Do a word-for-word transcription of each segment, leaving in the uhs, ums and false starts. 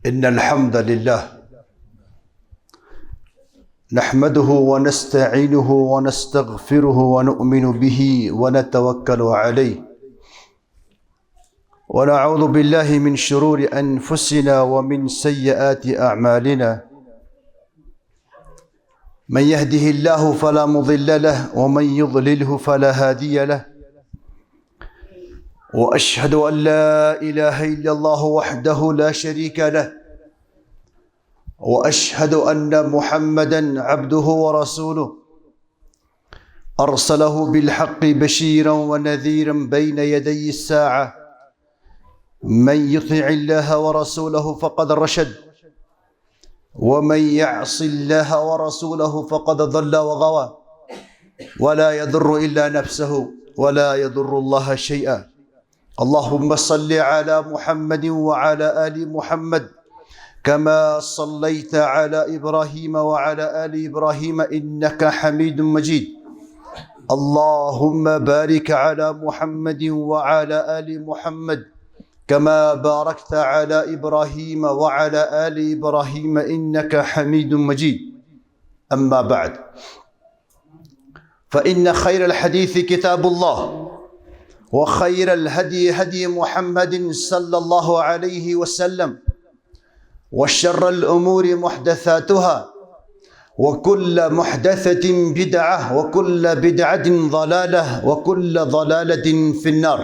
إن الحمد لله نحمده ونستعينه ونستغفره ونؤمن به ونتوكل عليه، ونعوذ بالله من شرور أنفسنا ومن سيئات أعمالنا. من يهده الله فلا مضل له، ومن يضلله فلا هادي له. وأشهد أن لا إله إلا الله وحده لا شريك له، وأشهد أن محمدا عبده ورسوله، أرسله بالحق بشيرا ونذيرا بين يدي الساعة. من يطع الله ورسوله فقد رشد، ومن يعص الله ورسوله فقد ضل وغوى، ولا يضر إلا نفسه، ولا يضر الله شيئا. اللهم صل على محمد وعلى آل محمد كما صليت على إبراهيم وعلى آل إبراهيم إنك حميد مجيد. اللهم بارك على محمد وعلى آل محمد كما باركت على إبراهيم وعلى آل إبراهيم إنك حميد مجيد. أما بعد، فإن خير الحديث كتاب الله، وخير الهدي هدي محمد صلى الله عليه وسلم، وشر الأمور محدثاتها، وكل محدثة بدعة، وكل بدعة ضلالة، وكل ضلالة في النار.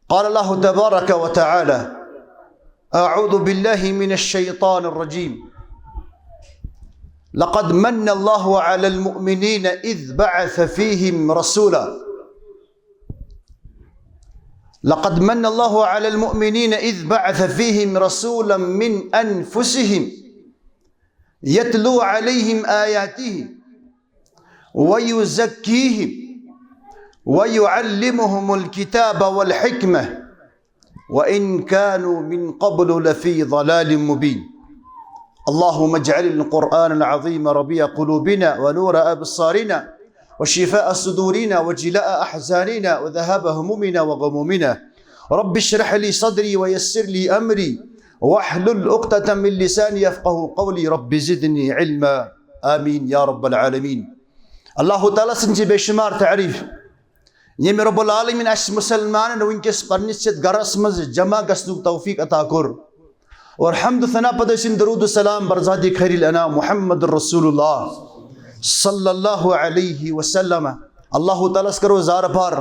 قال الله تبارك وتعالى: أعوذ بالله من الشيطان الرجيم. لقد من الله على المؤمنين إذ بعث فيهم رسولا. لقد من الله على المؤمنين إذ بعث فيهم رسولا من أنفسهم يتلو عليهم آياته ويزكيهم ويعلمهم الكتاب والحكمة وإن كانوا من قبل لفي ضلال مبين. اللهم اجعل القرآن العظيم ربيع قلوبنا ونور أبصارنا وشفاء صدورنا وجلاء أحزاننا وذهاب همومنا وغمومنا. رب اشرح لي صدري ويسر لي أمري واحلل عقدة من لساني يفقهوا قولي. رب زدني علما. آمين يا رب العالمين. اللہ تعالیٰ سٕنٛز چھِ بے شمار تعریف، ییٚمۍ رب العالمین اَسہِ مُسلمانن وٕنکیٚس پننِس یتھ گرس منٛز جمع گژھنُک توفیق عطا کوٚر۔ اور حمد و ثنا پتہٕ ٲسِن درود و سلام بر ذات خیر الانام محمد رسول اللہ صلی اللہ علیہ وسلم۔ اللہ تعالیٰ ہس کرو زار پار،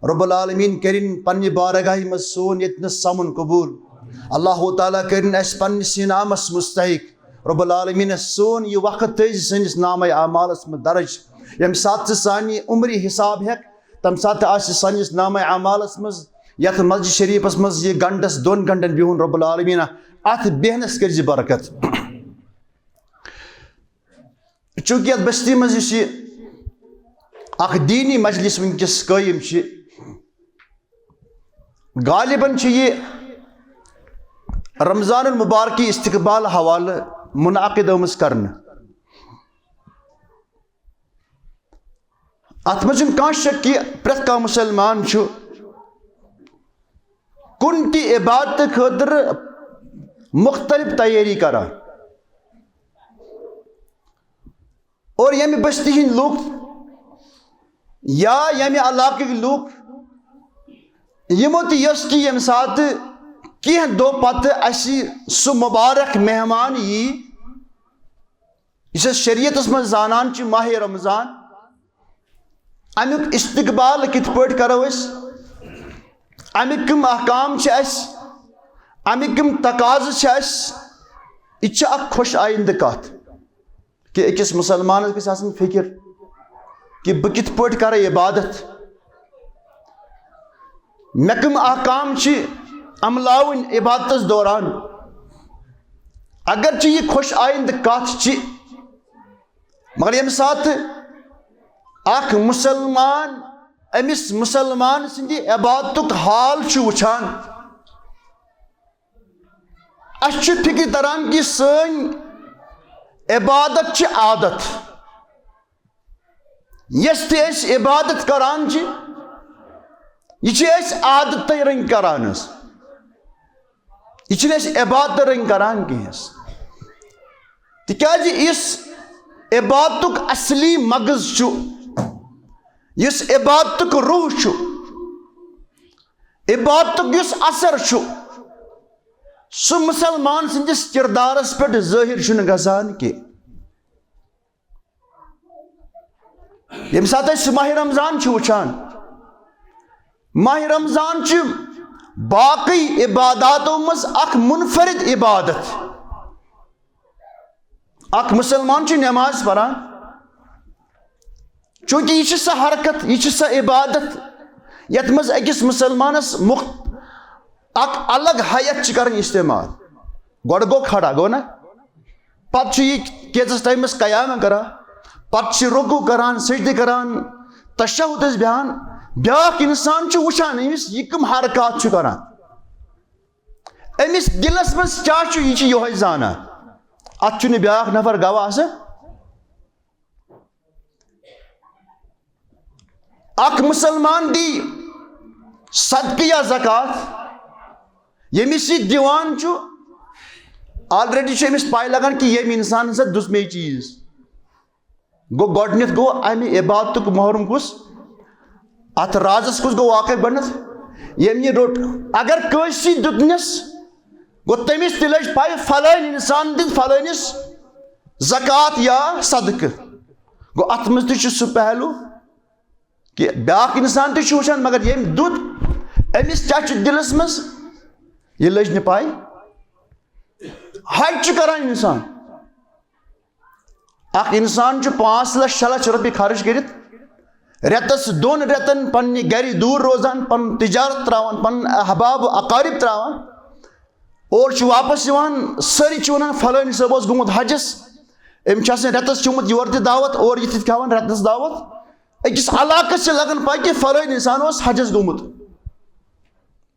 رب العالمین کرِن پننہِ بارگاہہِ منٛز سون ییٚتنس سمُن قبول۔ اللہ تعالیٰ کرِن اَسہِ پننِس انعامس مستحق۔ رب العالمین سون یہِ وقت تھٲوزِ سٲنِس نامہ اعمالس منٛز درج۔ ییٚمہِ ساتہٕ ژٕ سانہِ عمرِ حساب ہٮ۪کھ، تَمہِ ساتہٕ آسہِ سٲنِس نامہ اعمالس منٛز یتھ مسجد شریفس منٛز یہِ گھنٹس دۄن گھنٹن بِہُن۔ رب العالمین اتھ بیہنس کٔرزِ برکت۔ چونکہ یتھ بستی منٛز یُس یہِ اکھ دینی مجلس وٕنکیٚس قٲیِم چھِ، غالباً چھِ یہِ رمضان المبارکی استقبال حوالہٕ منعقد آمٕژ کرنہٕ۔ اتھ منٛز چھُنہٕ کانٛہہ شک کہِ پرٛٮ۪تھ کانٛہہ مُسلمان چھُ کُنہِ تہِ عبادتہٕ خٲطرٕ مُختلف تیٲری کران۔ اور ییٚمہِ بستی ہٕنٛدۍ لُکھ یا ییٚمہِ علاقٕکۍ لُکھ، یِمو تہِ یۄس تہِ ییٚمہِ ساتہٕ کینٛہہ دۄہ پتہٕ اسہِ سُہ مُبارک مہمان یی، یُس أسۍ شریعتس منٛز زانان چھِ ماہِ رمضان، امیُک استقبال کِتھ پٲٹھۍ کرو أسۍ، امیِکۍ کٕم احکام چھِ اسہِ، امیِکۍ کٕم تقاضہٕ چھِ اسہِ، یہِ چھِ اکھ خۄش آیندٕ کتھ۔ کہ أکِس مُسلمانس گژھِ آسٕنۍ فکر کہ بہٕ کِتھ پٲٹھۍ کرٕ عبادت، مےٚ کٕم احکام چھِ عملاوٕنۍ عبادتس دوران۔ اگرچہِ یہِ خۄش آیندٕ کتھ چھِ، مگر ییٚمہِ ساتہٕ اکھ مُسلمان أمِس مُسلمان سٕنٛدِ عبادتُک حال چھُ وٕچھان، اسہِ چھُ فکرِ تران کہ سٲنۍ عبادت چھِ عادت۔ یۄس تہِ أسۍ عبادت کران چھِ، یہِ چھِ أسۍ عادتٕے رٔنگۍ کران حظ۔ یہِ چھِنہٕ أسۍ عبادتہٕ رٔنٛگۍ کران کینٛہہ حظ۔ تِکیٛازِ یُس عبادتُک اصلی مغز چھُ، یُس عبادتُک روح چھُ، عبادتُک یُس اثر چھُ، سُہ مُسلمان سٕنٛدِس کِردارس پٮ۪ٹھ ظٲہِر چھُنہٕ گژھان کینٛہہ۔ ییٚمہِ ساتہٕ أسۍ ماہِ رمضان چھِ وٕچھان، ماہِ رمضان چھِ باقٕے عباداتو منٛز اکھ منفرد عبادت۔ اکھ مُسلمان چھُ نماز پران، چونکہ یہِ چھِ سۄ حرکت، یہِ چھِ سۄ عبادت، یتھ منٛز أکِس مُسلمانس مُخ-، اکھ الگ ہیئت چھِ کرٕنۍ استعمال۔ گۄڈٕ گوٚو کھڑا، گوٚو نا؟ پتہٕ چھُ یہِ کینٛژس ٹایمس قیام کران، پتہٕ چھِ رکوع کران، سجدٕ کران، تشہدس بیٚہان۔ بیٛاکھ انسان چھُ وٕچھان أمِس یہِ کٕم حرکات چھُ کران، أمِس دِلس منٛز کیٛاہ چھُ، یہِ چھُ یِہوٚے زانان۔ اتھ چھُنہٕ بیٛاکھ نفر گواہ آسان۔ اکھ مُسلمان دی صدقہٕ یا زکوٰۃ، ییٚمِس یہِ دِوان چھُ، already چھُ أمِس پَے لگان کہِ ییٚمہِ اِنسان ہسا دیُت مےٚ یہِ چیٖز۔ گوٚو، گۄڈٕنیتھ گوٚو اَمہِ عبادتُک محروم کُس؟ اَتھ رازس کُس گوٚو واقع گۄڈٕنیتھ؟ ییٚمۍ یہِ روٚٹ۔ اگر کٲنٛسہِ دیُتنَس، گوٚو تٔمِس تہِ لٔج پَے، فلٲنۍ اِنسان دیُت فلٲنِس زکوٰۃ یا صدقہٕ۔ گوٚو، اَتھ منٛز تہِ چھُ سُہ پہلو کہِ بیٛاکھ اِنسان تہِ چھُ وٕچھان، مگر ییٚمۍ دیُت، أمِس کیٛاہ چھُ دِلس منٛز، یہِ لٔج نہٕ پَے۔ حج چھُ کران اِنسان، اکھ اِنسان چھُ پانٛژھ لچھ، شےٚ لچھ رۄپیہِ خرٕچ کٔرِتھ، رٮ۪تس دۄن رٮ۪تن پننہِ گرِ دوٗر روزان، پنُن تجارت تراوان، پنُن احباب و اقارب تراوان، اور چھُ واپس یِوان، سٲری چھِ ونان، فلٲنۍ صٲب اوس گوٚمُت حجس، أمۍ چھُ آسان رٮ۪تس کھیوٚمُت یورٕ تہِ دعوت، اورٕ یِتھ تہِ کھٮ۪وان رٮ۪تس دعوت۔ أکِس علاقس چھِ لگان پَے کہِ فلٲنۍ اِنسان اوس حجس گوٚمُت،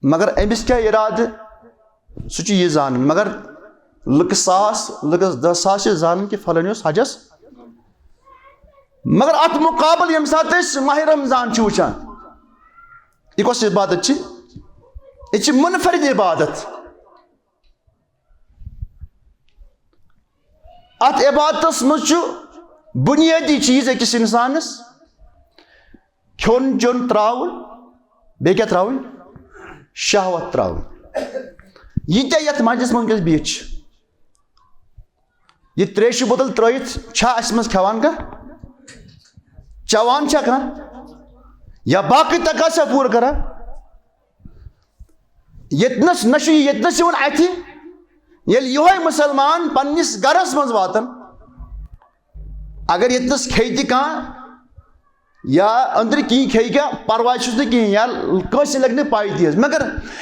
مگر أمِس کیٛاہ اِرادٕ، سُہ چھُ یہِ زانان۔ مگر لُکہٕ ساس، لُکس دَہ ساس چھِ زانان کہِ فلٲنۍ اوس حجس۔ مگر اتھ مُقابل ییٚمہِ ساتہٕ أسۍ ماہِ رمضان چھِ وٕچھان، یہِ کۄس عبادت چھِ؟ یہِ چھِ منفرد عبادت۔ اتھ عبادتس منٛز چھُ بنیٲدی چیٖز أکِس اِنسانس کھیوٚن چیوٚن ترٛاوُن، بیٚیہِ کیٛاہ ترٛاوٕنۍ؟ شہوت ترٛاوٕنۍ۔ یہِ تہِ یتھ مجلس منٛز وٕنکیٚس بِہِتھ چھِ، یہِ ترٛیشہِ بوتل ترٛٲیِتھ چھا اَسہِ منٛز کھٮ۪وان کانٛہہ؟ چٮ۪وان چھا کانٛہہ؟ یا باقٕے تقاضا پوٗرٕ کران؟ ییٚتنَس نہ چھُ یہِ ییٚتنَس یِوان اَتھِ، ییٚلہِ یِہوٚے مُسلمان پنٛنِس گَرَس منٛز واتان، اگر ییٚتنَس کھیٚیہِ تہِ کانٛہہ یا أنٛدرٕ کِنۍ کھیٚیہِ کانٛہہ، پَرواے چھُس نہٕ کِہیٖنۍ، یا کٲنٛسہِ لَگہِ نہٕ پَے تہِ حظ۔ مگر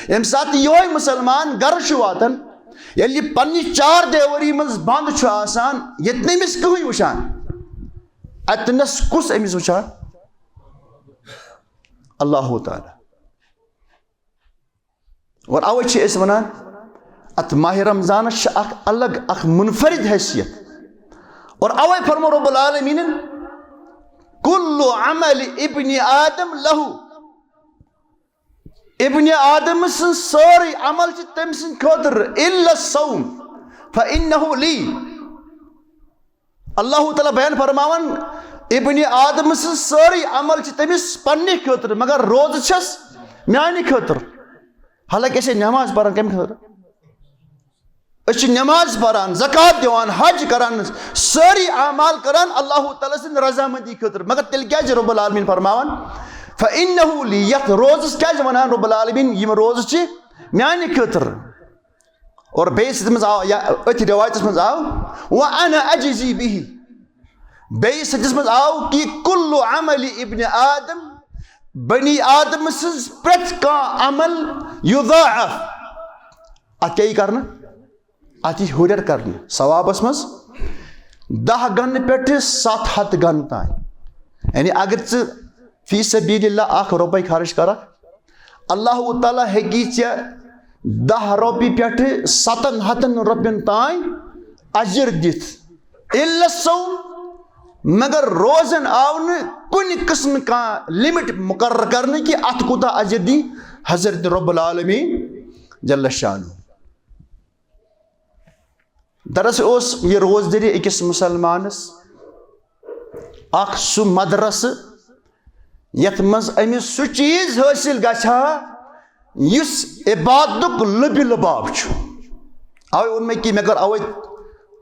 ییٚمہِ ساتہٕ یِہوٚے مُسلمان گَرٕ چھُ واتان، ییٚلہِ یہِ پنٛنہِ چار دیوٲری منٛز بنٛد چھُ آسان، ییٚتہِ نہٕ أمِس کٕہٕنۍ وٕچھان، اَتنَس کُس أمِس وٕچھان؟ اللہ تعالیٰ۔ اور اوے چھِ أسۍ وَنان، اَتھ ماہِ رمضانَس چھِ اَکھ الگ، اَکھ منفرد حیثیت۔ اور اوے فرمو رب العالمینن، "کل عمل ابن آدم لہ"، ابن آدم سٕنٛز سٲرٕے عمل چھِ تٔمۍ سٕنٛدِ خٲطرٕ، "الا الصوم فانہ لی"۔ اللہ تعالیٰ بیان فرماوان، ابن آدم سٕنٛز سٲرٕے عمل چھِ تٔمِس پننہِ خٲطرٕ، مگر روزٕ چھَس میانہِ خٲطرٕ۔ حالانکہ أسۍ چھِ نماز پران کمہِ خٲطرٕ؟ أسۍ چھِ نماز پران، زکوٰۃ دِوان، حج کران، سٲری اعمال کران اللہ تعالیٰ سٕنٛدِ رضامندی خٲطرٕ، مگر تیٚلہِ کیازِ چھِ رب العالمین فرماوان، "فانہ لی"، یتھ روزس کیازِ ونان رب العالمین، یِم روزٕ چھِ میانہِ خٲطرٕ؟ اور بیٚیِس حدیثس منٛز آو، یا أتھۍ رِوایتس منٛز آو، "وَأَنَا أَجْزِي بِهِ"، بیٚیِس حدیثس منٛز آو کہِ "کُلُّ عَمَلِ ابْنِ آدَم"، بنی آدم سٕنٛز پرٛٮ۪تھ کانٛہہ عمل، "یُضَاعَف"، اَتھ کیٛاہ یی کرنہٕ؟ اَتھ یی ہُرٮ۪ر کرنہٕ ثوابس منٛز دَہ گنہٕ پٮ۪ٹھٕ ستھ ہتھ گنہٕ تام۔ یعنی اگر ژٕ فی سبیل اللہ اکھ رۄپے خرٕچ کرکھ، اللہ تعالیٰ ہیٚکی ژےٚ دَہ رۄپیہِ پٮ۪ٹھٕ ستن ہتن رۄپین تام اجر دِتھ۔ الا الصوم، مگر روزن آو نہٕ کُنہِ قٕسمہٕ کانٛہہ limit مقرر کرنہٕ کہِ اتھ کوٗتاہ اجر دی حضرت رب العالمین جل شانہ۔ دراصل اوس یہِ روزدٔری أکِس مُسلمانَس اکھ سُہ مدرسہٕ، یَتھ منٛز أمِس سُہ چیٖز حٲصِل گژھِ ہا، یُس عبادتُک لُبہِ لُباب چھُ۔ اَوَے ووٚن مےٚ کہِ مےٚ کٔر اَوَے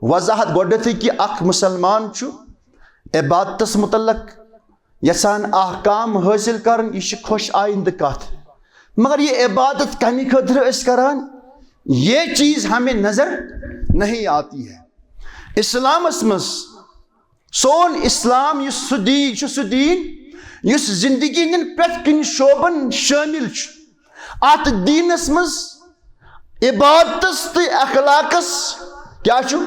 وضاحت گۄڈٕنیتھٕے کہِ اکھ مُسلمان چھُ عبادتَس مُتعلق یژھان احکام حٲصِل کرُن، یہِ چھِ خۄش آیندٕ کتھ۔ مگر یہِ عبادت کمہِ خٲطرٕ أسۍ کران، یہ چیز ہمیں نظر نہیں آتی ہے۔ اسلامس منٛز سون اسلام یُس سُہ دیٖن چھُ، سُہ دیٖن یُس زندگی ہٕنٛدٮ۪ن پرٛٮ۪تھ کُنہِ شعبن شٲمِل چھُ۔ اتھ دیٖنس منٛز عبادتس تہٕ اخلاقس کیٛاہ چھُ؟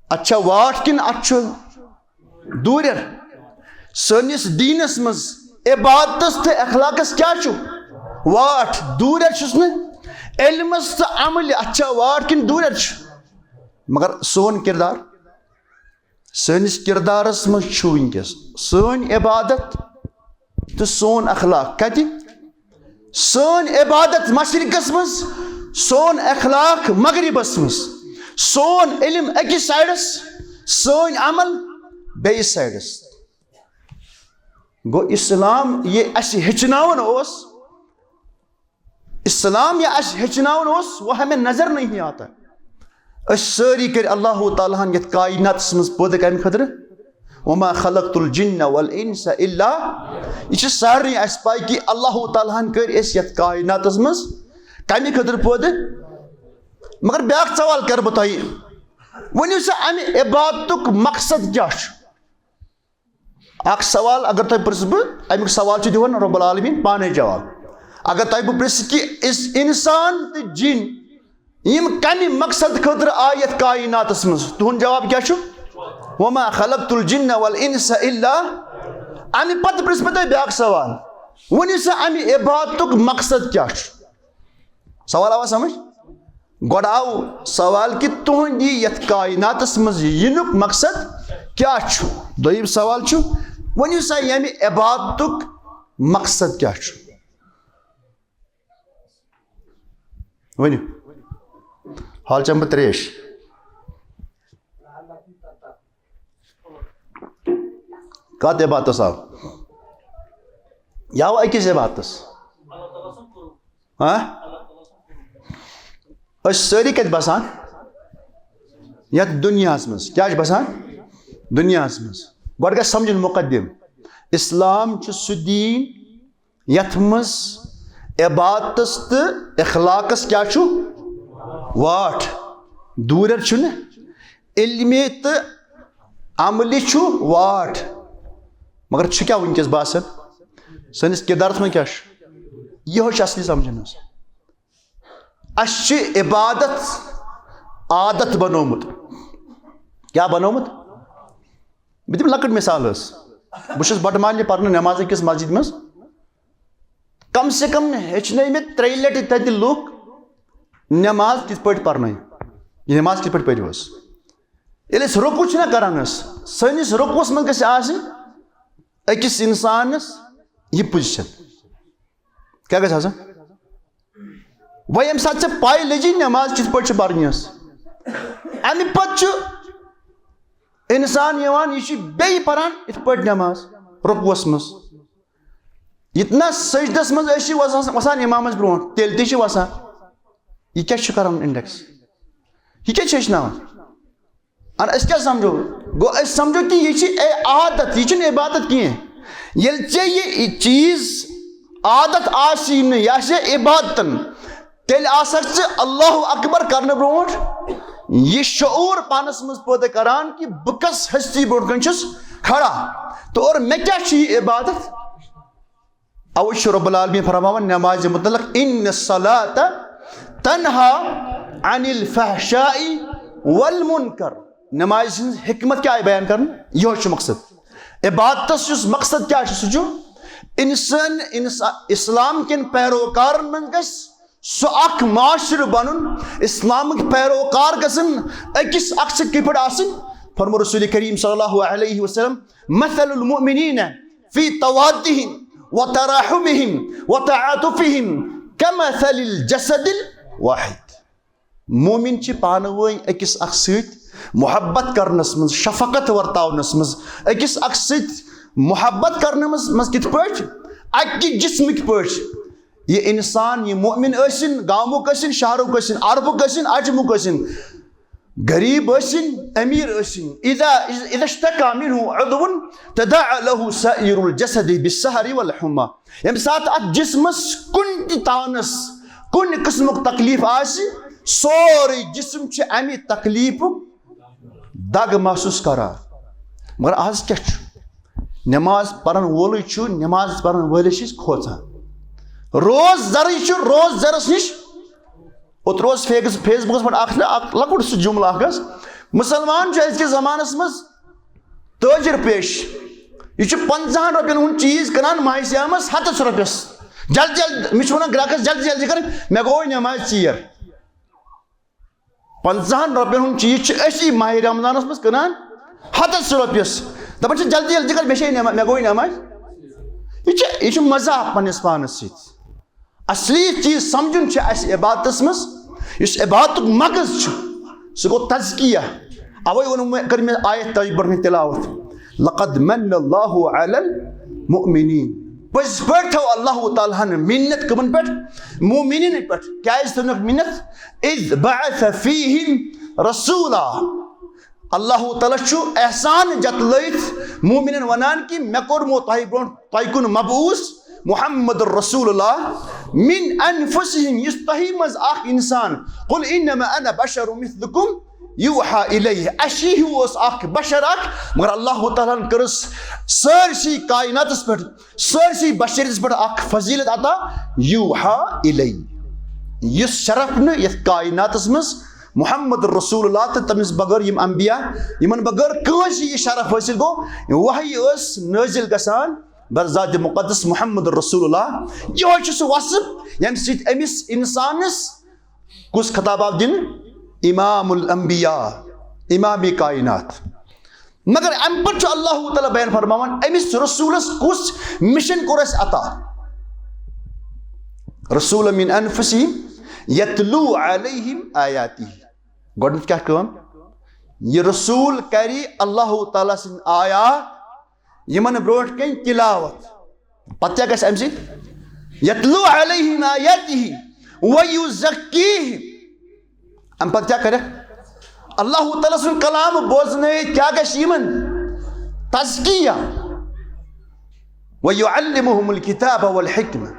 اتھ چھا واٹھ کِنہٕ اتھ چھُ دوٗرٮ۪ر؟ سٲنِس دیٖنس منٛز عبادتس تہٕ اخلاقس کیٛاہ چھُ؟ واٹھ۔ دوٗرٮ۪ر چھُس نہٕ؟ علمس تہٕ عملہِ اتھ چھا واٹھ کِنہٕ دوٗرٮ۪ر چھُ؟ مگر سون کردار، سٲنِس کردارس منٛز چھُ وٕنکیٚس سٲنۍ عبادت تہٕ سون اخلاق کتہِ؟ سٲنۍ عبادت مشرقس منٛز، سون اخلاق مغربس منٛز، سون علم أکِس سایڈس، سٲنۍ عمل بیٚیِس سایڈس۔ گوٚو اسلام یہِ اسہِ ہیٚچھناوان اوس، اسلام یہِ اسہِ ہیٚچھناوان اوس، وہ ہمیں نظر نہیں آتا۔ أسۍ سٲری کٔرۍ اللہ تعالیٰ ہن یتھ کائناتس منٛز پٲدٕ کمہِ خٲطرٕ؟ وما خلقت الجن والانس الا۔ یہِ چھِ سارنٕے اسہِ پاے کہِ اللہ تعالیٰ ہن کٔرۍ أسۍ یتھ کائناتس منٛز کمہِ خٲطرٕ پٲدٕ؟ مگر بیاکھ سوال کرٕ بہٕ تۄہہِ، ؤنِو سا، امہِ عبادتُک مقصد کیٛاہ چھُ؟ اکھ سوال اگر تۄہہِ پرژھٕ بہٕ، امیُک سوال چھُ دِوان رب العالمین پانے جواب۔ اگر تۄہہِ بہٕ پرژھٕ کہِ أسۍ انسان تہٕ جِن یِم کمہِ مقصد خٲطرٕ آے یتھ کائناتس منٛز، تُہُنٛد جواب کیٛاہ چھُ؟ وما خلقت الجن والانس الا۔ امہِ پتہٕ پرژھٕ بہٕ تۄہہِ بیاکھ سوال، ؤنِو سا، امہِ عبادتُک مقصد کیٛاہ چھُ؟ سوال آوا سمجھ؟ گۄڈٕ آو سوال کہِ تُہُنٛد یہِ یتھ کائناتس منٛز یِنُک مقصد کیٛاہ چھُ؟ دوٚیِم سوال چھُ، ؤنِو سا، ییٚمہِ عبادتُک مقصد کیٛاہ چھُ؟ ؤنِو۔ حال چمہٕ بہٕ ترٛیش۔ کتھ عبادتس آو؟ یہِ آو أکِس عبادتس۔ ہاں؟ أسۍ سٲری کتہِ بسان؟ یتھ دُنیاہس منٛز۔ کیٛاہ چھِ بسان؟ دُنیاہس منٛز۔ گۄڈٕ گژھِ سمجھُن مقدم، اسلام چھُ سُہ دیٖن یتھ منٛز عبادتس تہٕ اخلاقس کیٛاہ چھُ؟ واٹھ۔ دوٗرٮ۪ر چھُنہٕ، علمہِ تہٕ عملہِ چھُ واٹھ۔ مگر چھُ کیٛاہ وٕنکیٚس باسان؟ سٲنِس کردارس منٛز کیٛاہ چھُ؟ یِہوٚے چھُ اصلی سمجھُن حظ۔ اسہِ چھِ عبادت عادت بنومُت۔ کیٛاہ بنومُت؟ بہٕ دِمہٕ لۄکٕٹ مثال حظ۔ بہٕ چھُس بٹہٕ مالنہِ پرنہٕ نٮ۪ماز أکِس مسجد منٛز۔ کم سے کم ہیٚچھنٲے مےٚ ترٛیٚیہِ لٹہِ تتہِ لُکھ نٮ۪ماز کِتھ پٲٹھۍ پرنٲے، یہِ نٮ۪ماز کِتھ پٲٹھۍ پٔرِو حظ۔ ییٚلہِ أسۍ رُکوٗ چھِنہ کران حظ، سٲنِس رُکوٗس منٛز گژھِ آسٕنۍ أکِس انسانس یہِ پُزِشن۔ کیٛاہ گژھِ آسُن؟ وۄنۍ ییٚمہِ ساتہٕ ژےٚ پَے لٔجی نٮ۪ماز کِتھ پٲٹھۍ چھِ پَرٕنۍ ٲس، اَمہِ پَتہٕ چھُ اِنسان یِوان، یہِ چھُ بیٚیہِ پَران یِتھ پٲٹھۍ نٮ۪ماز رُکوَس منٛز۔ ییٚتہِ نہ سٔجدَس منٛز ٲسۍ یہِ وَسان، وَسان اِمامَس برونٛٹھ، تیٚلہِ تہِ چھِ وَسان۔ یہِ کیٛاہ چھُ کَران اِنڈٮ۪کٕس؟ یہِ کیٛاہ چھُ ہیٚچھناوان؟ اَدٕ أسۍ کیٛاہ سَمجھو؟ گوٚو أسۍ سَمجھو کہِ یہِ چھِ اے عادت، یہِ چھُنہٕ عبادت کینٛہہ۔ ییٚلہِ ژےٚ یہِ چیٖز عادت آسی نہٕ، یہِ آسہِ عبادتن، تیٚلہِ آسکھ ژٕ اللہ اکبر کرنہٕ برونٛٹھ یہِ شعوٗر پانس منٛز پٲدٕ کران کہِ بہٕ کس ہستی برونٛٹھ کنہِ چھُس کھڑا تہٕ اور مےٚ کیٛاہ چھُ یہِ عبادت؟ اوے چھُ رب العالمین فرماوان نمازِ متعلق، ان الصلاۃ تنہا عن الفحشاء والمنکر۔ نمازِ ہٕنٛز حکمت کیٛاہ آیہِ بیان کرنہٕ؟ یِہوٚے چھُ مقصد۔ عبادتس یُس مقصد کیٛاہ چھُ؟ سُہ چھُ انسان، انسا-، اسلام کٮ۪ن پیروکارن منٛز گژھِ سُہ اکھ معاشرٕ بنُن، اسلامٕکۍ پیروکار گژھن أکِس اکھ سۭتۍ کِتھ پٲٹھۍ آسٕنۍ؟ فرمو رسول کریم صلی اللہ علیہ وسلم، مثل المؤمنین فی توادہم وتراحمہم وتعاطفہم کمثل الجسد الواحد۔ مومن چھِ پانہٕ ؤنۍ أکِس اکھ سۭتۍ محبت کرنس منٛز، شفقت ورتاونس منٛز، أکِس اکھ سۭتۍ محبت کرنس منٛز کِتھ پٲٹھۍ؟ اکہِ جسمٕکۍ پٲٹھۍ۔ یہِ انسان، یہِ مومن ٲسِن، گامُک ٲسِن، شہرُک ٲسِن، عربُک ٲسِن، عجمُک ٲسِن، غریب ٲسِن، امیر ٲسِن، اذا اذا اشتكى منه عضو تداعى له سائر الجسد بالسهر والحمى۔ ییٚمہِ ساتہٕ اتھ جسمس کُنہِ تہِ تانس، کُنہِ قٕسمُک تکلیف آسہِ، سورُے جسم چھُ امہِ تکلیفُک دگ محسوس کران۔ مگر از کیٛاہ چھُ؟ نماز پرن وولٕے چھُ نماز پرن وٲلِس نِش کھوژان۔ روز زرٕے چھُ روز زرس نِش۔ اوترٕ اوس فیس-، فیس بُکس پٮ۪ٹھ اکھ نہ اکھ لۄکُٹ سُہ جملہٕ اکھ حظ، مُسلمان چھُ أزکِس زمانس منٛز تٲجر پیش۔ یہِ چھُ پنٛژاہن رۄپین ہُنٛد چیٖز کٕنان ماہِ صیامس ہتس رۄپیس۔ جلد جلد، مےٚ چھُ ونان گراکس، "جلدی جلدی کر، مےٚ گوٚو نماز ژیر۔" پنٛژاہن رۄپین ہُنٛد چیٖز چھِ أسی ماہِ رمضانس منٛز کٕنان ہتس رۄپیس۔ دپان چھِ، "جلدی جلدی کر، مےٚ چھے نماز، مےٚ گوٚو نماز۔" یہِ چھِ، یہِ چھُ مذاق پننِس پانس سۭتۍ۔ اصلی چیز سمجھُن چھُ اسہِ عبادتس منٛز، یُس عبادتُک مغز چھُ، سُہ گوٚو تزکیہ۔ اوے ووٚنُم مےٚ، کٔر مےٚ آیت تۄہہِ برونٛہہ کنہِ تلاوت، "لقد من اللہ علی المؤمنین"۔ پٔزۍ پٲٹھۍ تھٲو اللہ تعالیٰ ہن منت کٕمن پٮ۪ٹھ؟ مومنین پٮ۪ٹھ۔ کیازِ تھٲونکھ منت؟ "اذ بعث فیہم رسولا"۔ اللہ تعالیٰ چھُ احسان جتلٲیِتھ مومنن ونان کہِ مےٚ کوٚرمو تۄہہِ برونٛٹھ، تۄہہِ کُن مبعوث محمد رسول اللہ من انفسہم، یُس تۄہہِ منٛز اکھ انسان، "قل انما انا بشر مثلکم یوحی الیہ"، اسی ہیوٗ اوس اکھ بشر اکھ، مگر اللہ تعالیٰ ہن کٔرٕس سٲرسٕے کائناتس پٮ۪ٹھ، سٲرسٕے بشریتس پٮ۪ٹھ اکھ فضیلت عطا، یوحی الیہ، یُس شرف نہٕ یتھ کائناتس منٛز محمد رسول اللہ تہٕ تٔمِس بغٲر یِم انبیاء، یِمن بغٲر کٲنٛسہِ یہِ شرف حٲصِل گوٚو۔ وحی ٲس نٲزِل گژھان بر ذات مقدس محمد رسول اللہ۔ یِہوٚے چھُ سُہ وصف، ییٚمہِ سۭتۍ أمِس اِنسانَس کُس خطاب آو دِنہٕ؟ امام الانبیاء، امام کائنات۔ مگر اَمہِ پَتہٕ چھُ اللہ تعالیٰ بیان فرماوان، أمِس رسوٗلَس کُس مِشن کوٚر اَسہِ عطا؟ رسول من انفسہم یتلو علیہم آیاتہ۔ گۄڈٕنیتھ کیٛاہ کٲم؟ یہِ رسول کرِ اللہ تعالیٰ سٕنٛدۍ آیات یِمن برونٛٹھ کَنۍ تلاوت۔ پتہٕ کیٛاہ گژھِ اَمہِ سۭتۍ؟ یتلو علیہم آیاتہ ویزکیہم۔ اَمہِ پتہٕ کیٛاہ کرِ؟ اللہ تعالیٰ سُنٛد کلام بوزنٲیِتھ کیٛاہ گژھِ یِمن؟ تزکیہ۔ وَيُعَلِّمُهُمُ الْكِتَابَ وَالْحِكْمَةَ۔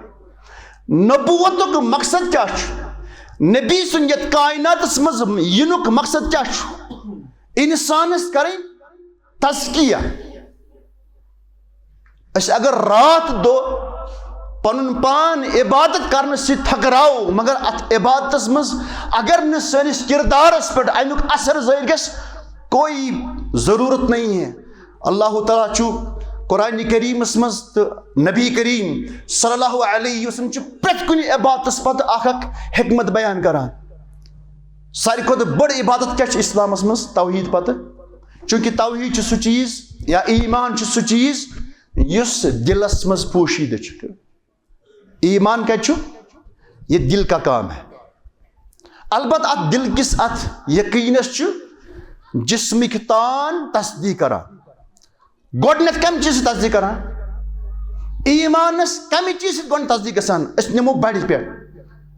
نبوتُک مقصد کیٛاہ چھُ؟ نبی سُنٛد یَتھ کائناتس منٛز یِنُک مقصد کیٛاہ چھُ؟ اِنسانَس کَرٕنۍ تزکیہ۔ أسۍ اگر راتھ دۄہ پنُن پان عبادت کرنہٕ سۭتۍ تھکراوو، مگر اتھ عبادتس منٛز اگر نہٕ سٲنِس کردارس پٮ۪ٹھ امیُک اثر ظٲہر گژھِ، کوئی ضرورت نہیں ہے۔ اللہ تعالیٰ چھُ قرآن کریمس منٛز تہٕ نبی کریم صلی اللہ علیہ وسلم چھُ پرٛٮ۪تھ کُنہِ عبادتس پتہٕ اکھ اکھ حکمت بیان کران۔ ساروی کھۄتہٕ بٔڑ عبادت کیٛاہ چھِ اسلامس منٛز؟ توحید پتہٕ۔ چونکہ توحید چھُ سُہ چیٖز یا ایمان چھُ سُہ چیٖز یُس دِلس منٛز پوشیدٕ چھُ۔ ایمان کتہِ چھُ؟ یہ دل کا کام ہے۔ البتہ اتھ دل کِس اتھ یقینس چھُ جسمٕکۍ تان تصدیق کران۔ گۄڈٕنیتھ کمہِ چیٖزٕ سۭتۍ تصدیق کران؟ ایمانس کمہِ چیٖزٕ سۭتۍ گۄڈٕ تصدیق گژھان؟ أسۍ نِمو بڑِ پٮ۪ٹھ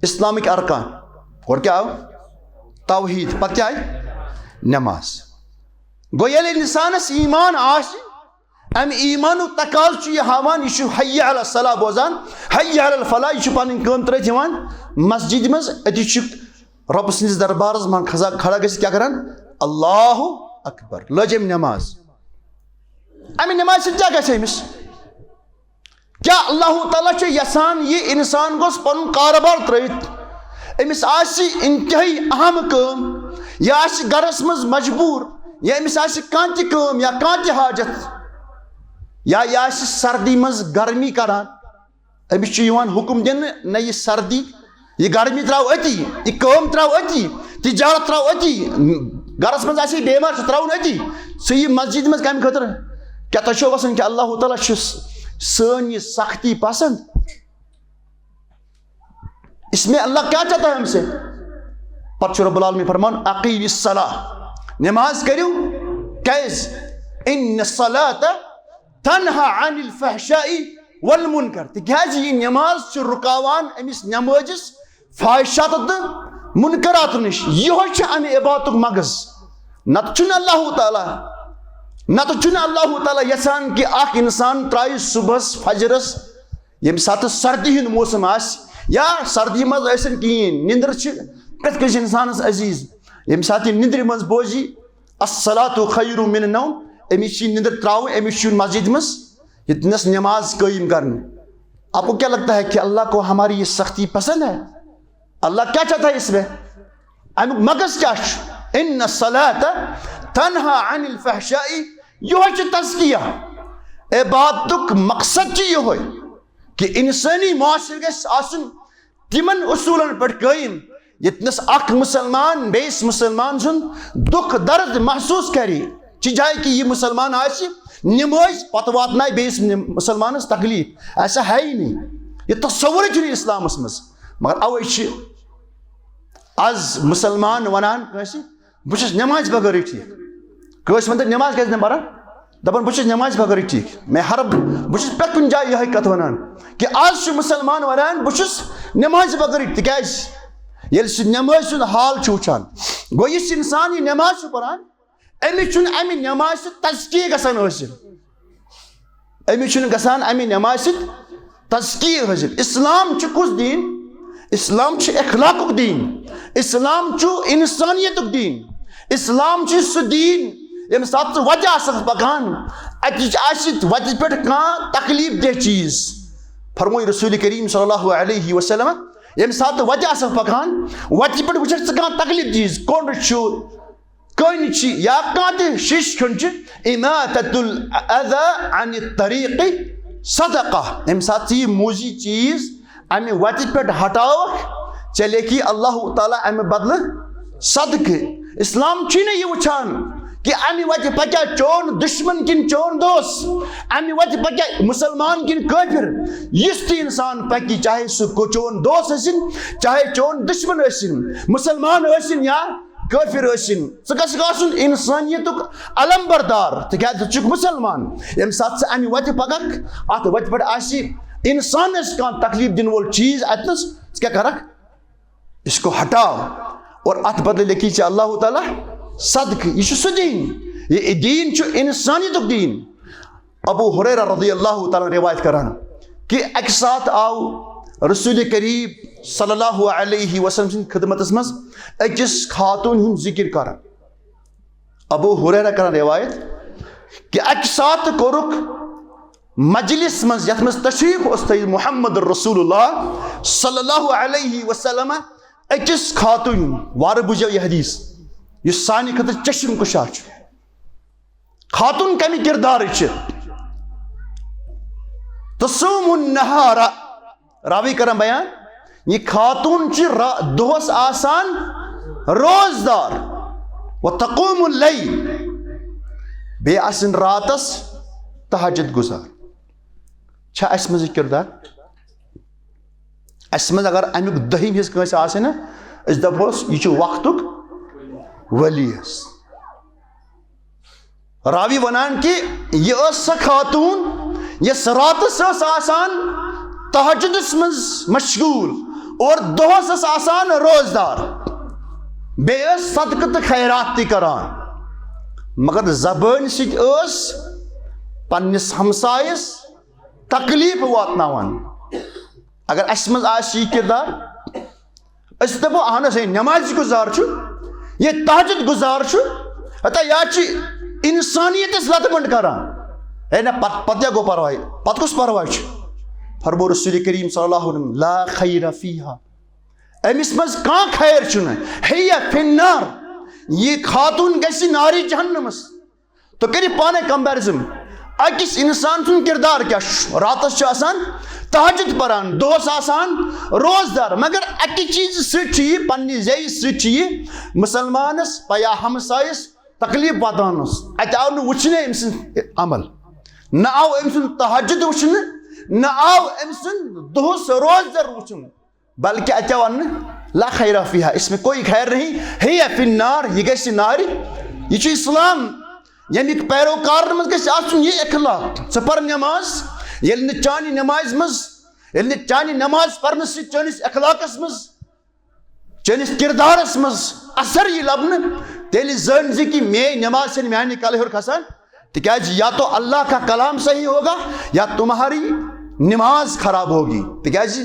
اسلامٕکۍ ارکان۔ گۄڈٕ کیٛاہ آو؟ توحید۔ پتہٕ کیٛاہ آیہِ؟ نماز۔ گوٚو ییٚلہِ انسانس ایمان آسہِ، امہِ ایمانُک تقاضہٕ چھُ یہِ ہاوان، یہِ چھُ حی علی الصلاح بوزان، حی علی الفلاح، یہِ چھُ پنٕنۍ کٲم ترٲوِتھ یِوان مسجدِ منٛز، أتی چھُ رۄب سٕنٛدِس دربارس منٛز کھسان، کھڑا گٔژھِتھ کیٛاہ کران؟ اللہ اکبر، لٔج أمۍ نماز۔ امہِ نمازِ سۭتۍ کیٛاہ گژھِ أمِس؟ کیٛاہ اللہ تعالیٰ چھُ یژھان یہِ انسان گوٚژھ پنُن کارٕبار ترٲوِتھ؟ أمِس آسہِ انتہٲئی اہم کٲم، یا آسہِ گرس منٛز مجبوٗر، یا أمِس آسہِ کانٛہہ تہِ کٲم یا کانٛہہ تہِ حاجت، یا یہِ آسہِ سردی منٛز گرمی کران، أمِس چھُ یِوان حُکُم دِنہٕ، نہ یہِ سردی، یہِ گرمی ترٛاو أتی، یہِ کٲم ترٛاو أتی، تجارت ترٛاو أتی، گرس منٛز آسہِ ہے بیمار، سُہ ترٛاوُن أتی، ژٕ یہِ مسجدِ منٛز کمہِ خٲطرٕ؟ کیٛاہ تۄہہِ چھُو باسان کہِ اللہ تعالیٰ چھُ س-، سٲنۍ یہِ سختی پسنٛد؟ اس میں اللہ کیا چاہتا ہے ہم سے؟ پتہٕ چھُ رب العالمین فرمان، "اقیم الصلاۃ"، نماز کٔرِو۔ کیازِ؟ "ان الصلاۃ تنہا عن الفحشاء والمنکر"، تِکیازِ یہِ نماز چھِ رُکاوان أمِس نمٲزِس فاحشات تہٕ منکرات نِش۔ یِہوٚے چھُ اَمہِ عبادتُک مغز۔ نتہٕ چھُنہٕ اللہ تعالیٰ، نتہٕ چھُنہٕ اللہ تعالیٰ یژھان کہِ اکھ انسان ترٛایہِ صبحس فجرس، ییٚمہِ ساتہٕ سردی ہُنٛد موسم آسہِ یا سردی منٛز ٲسِن کِہیٖنۍ، نِندٕر چھِ پرٛٮ۪تھ کٲنٛسہِ انسانس عزیز۔ ییٚمہِ ساتہٕ یہِ نِندرِ منٛز بوزِ، "الصلاۃ خیر من النوم"، أمِس چھِ نِندٕر ترٛاوٕنۍ، أمِس چھُ یُن مسجدِ منٛز ییٚتنَس نماز قٲیِم کرنہٕ۔ آپ کو کیا لگتا ہے کہ اللہ کو ہماری یہ سختی پسند ہے؟ اللہ کیا چاہتا ہے اس میں؟ اَمیُک مغز کیا چھُ؟ "ان الصلاۃ تنہا عن الفحشاء"، یِہوٚے چھُ تزکیہ۔ عبادتُک مقصد چھُ یِہوٚے کہِ انسٲنی معاشرٕ گژھِ آسُن تِمن اصوٗلن پٮ۪ٹھ قٲیِم، ییٚتنَس اکھ مسلمان بیٚیِس مسلمان سُنٛد دُکھ درد محسوٗس کرِ۔ چہِ جایہِ کہِ یہِ مسلمان آسہِ نمٲزۍ پتہٕ واتنایہِ بیٚیِس نم-، مسلمانس تکلیف، ایسا ہے ہی نہیں۔ یہِ تصورٕے چھُنہٕ اسلامس منٛز۔ مگر اوے چھِ از مسلمان ونان کٲنٛسہِ، "بہٕ چھُس نمازِ بغٲرٕے ٹھیٖک۔" کٲنٛسہِ ونان، "نماز کیازِ نہٕ پران؟" دپان، "بہٕ چھُس نمازِ بغٲرٕے ٹھیٖک۔" مےٚ ہر، بہٕ چھُس پرٛٮ۪تھ کُنہِ جایہِ یِہوٚے کتھ ونان کہِ از چھُ مسلمان ونان، "بہٕ چھُس نمازِ بغٲرٕے"، تِکیازِ ییٚلہِ سُہ نمازِ سُنٛد حال چھُ وٕچھان، گوٚو یُس انسان یہِ نماز چھُ پران، أمِس چھُنہٕ اَمہِ نمازِ سۭتۍ تزکیہ گژھان حٲصِل۔ أمِس چھُنہٕ گژھان اَمہِ نمازِ سۭتۍ تزکیہ حٲصِل۔ اسلام چھُ کُس دیٖن؟ اسلام چھُ اخلاقُک دیٖن۔ اسلام چھُ انسانیتُک دیٖن۔ اسلام چھُ سُہ دیٖن، ییٚمہِ ساتہٕ ژٕ وتہِ آسکھ پکان، اَتِچ آسہِ وتہِ پٮ۪ٹھ کانٛہہ تکلیف دہ چیٖز۔ فرموو رسول کریم صلی اللہ علیہ وسلم، ییٚمہِ ساتہٕ وتہِ آسکھ پکان، وتہِ پٮ۪ٹھ وٕچھکھ ژٕ کانٛہہ تکلیف چیٖز، کوٚنٛڈ چھُ، کٔنۍ چھِ یا کانٛہہ تہِ شیٖشہٕ کھیوٚن چھُ، اماطۃ الاذی عن الطریق صدقہ۔ ییٚمہِ ساتہٕ ژٕ یہِ موٗزی چیٖز اَمہِ وَتہِ پٮ۪ٹھ ہٹاوکھ، ژےٚ لیکھی اللہ تعالیٰ اَمہِ بدلہٕ صدقہٕ۔ اسلام چھُے نہٕ یہِ وٕچھان کہِ اَمہِ وَتہِ پَکیٛاہ چون دُشمن کِنہٕ چون دوست، اَمہِ وَتہِ پَکیٛاہ مُسلمان کِنہٕ کٲفِر۔ یُس تہِ اِنسان پَکہِ، چاہے سُہ کو-، چون دوست ٲسِن، چاہے چون دُشمن ٲسِن، مُسلمان ٲسِن یا کٲفِر ٲسِن، ژٕ گژھکھ آسُن اِنسٲنیتُک علم بردار، تِکیٛازِ ژٕ چھُکھ مُسلمان۔ ییٚمہِ ساتہٕ ژٕ اَمہِ وَتہِ پَکَکھ، اَتھ وَتہِ پٮ۪ٹھ آسہِ اِنسانَس کانٛہہ تکلیٖف دِنہٕ وول چیٖز اَتنَس، ژٕ کیٛاہ کَرَکھ؟ اس کو ہٹاو، اور اَتھ بدلہٕ لیکھی ژےٚ اللہ تعالیٰ صدقہٕ۔ یہِ چھُ سُہ دیٖن، یہِ دیٖن چھُ اِنسانیتُک دیٖن۔ ابو ہریرہ رضی اللہ تعالیٰ عنہ روایت کران کہ اکہِ ساتہٕ آو رسول کریم صلی اللہ علیہ وسلم سٕنٛدِ خدمتس منٛز أکِس خاتوٗن ہُنٛد ذکر کران۔ ابو ہریرہ کران روایت کہ اکہِ ساتہٕ کوٚرُکھ مجلس منٛز، یتھ منٛز تشریف اوس تھٲیِتھ محمد رسول اللہ صلی اللہ علیہ وسلم، أکِس خاتوٗن، وارٕ بوٗزِو یہِ حدیث، یُس سانہِ خٲطرٕ چشم کشا چھُ۔ خاتون کمہِ کردارٕچ چھِ؟ تصوم النہار، راوی کران بیان، یہِ خاتون چھِ را-، دۄہس آسان روزدار، و تقوم اللیل، بیٚیہِ آسن راتس تہجد گزار۔ چھا اسہِ منٛز یہِ کردار؟ اسہِ منٛز اگر امیُک دٔہِم حصہٕ کٲنٛسہِ آسہِ نا، أسۍ دپوس، یہِ چھُ وقتُک ولی حظ۔ راوی ونان کہ یہِ ٲس سۄ خاتون، یۄس راتس ٲس آسان تہجدس منٛز مشغول اور دۄہس ٲس آسان روزدار، بیٚیہِ ٲس صدقہٕ تہٕ خیرات تہِ کران، مگر زبٲنۍ سۭتۍ ٲس پننِس ہمسایس تکلیف واتناوان۔ اگر اسہِ منٛز آسہِ یہِ کردار، أسۍ دپو، اہن حظ، ہے نماز گزار چھُ، یہِ تہجد گزار چھُ، ہتا یا چھِ انسانیتس لتہٕ منٛڈ کران۔ ہے نہ، پت-، پتہٕ کیٛاہ گوٚو پرواے؟ پتہٕ کُس پرواے چھُ؟ فرموو رسول کریم صلی اللہ علیہ وسلم، "لا خیر فیہا"، أمِس منٛز کانٛہہ خیر چھُنہٕ۔ ہیہ فی النار، یہِ خاتون گژھِ نارِ جہنمس۔ تو کٔرِو پانے comparison، أکِس اِنسان سُنٛد کِردار کیٛاہ چھُ؟ راتَس چھُ آسان تہجد پَران، دۄہَس آسان روزدار، مگر اَکہِ چیٖزٕ سۭتۍ چھُ یہِ، پنٛنہِ زیٚیہِ سۭتۍ چھُ یہِ مُسلمانَس یا ہمسایَس تکلیٖف واتناونَس۔ اَتہِ آو نہٕ وٕچھنَے أمۍ سٕنٛز عمل، نہ آو أمۍ سُنٛد تہجد وٕچھنہٕ، نہ آو أمۍ سُنٛد دۄہَس روزدار وٕچھنہٕ۔ بلکہ اَتہِ آو وَننہٕ، لا خیر فیہا، اس میں کوئی خیر نہیں، ہی فی النار، یہ گژھِ نارِ۔ یہ چھُ اسلام، ییٚمیُک پیروکارن منٛز گژھِ آسُن یہ اخلاق۔ ژٕ پر نماز، ییٚلہِ نہٕ چانہِ نمازِ منٛز، ییٚلہِ نہٕ چانہِ نماز پرنہٕ سۭتۍ چٲنِس اخلاقس منٛز، چٲنِس کردارس منٛز اثر یی لبنہٕ، تیٚلہِ زٲنۍ زِ کہِ میٲنۍ نماز چھنہٕ میانہِ کلہٕ ہیوٚر کھسان، تِکیازِ یا تو اللہ کا کلام صحیح ہوگا یا تمہاری نماز خراب ہوگی۔ تِکیازِ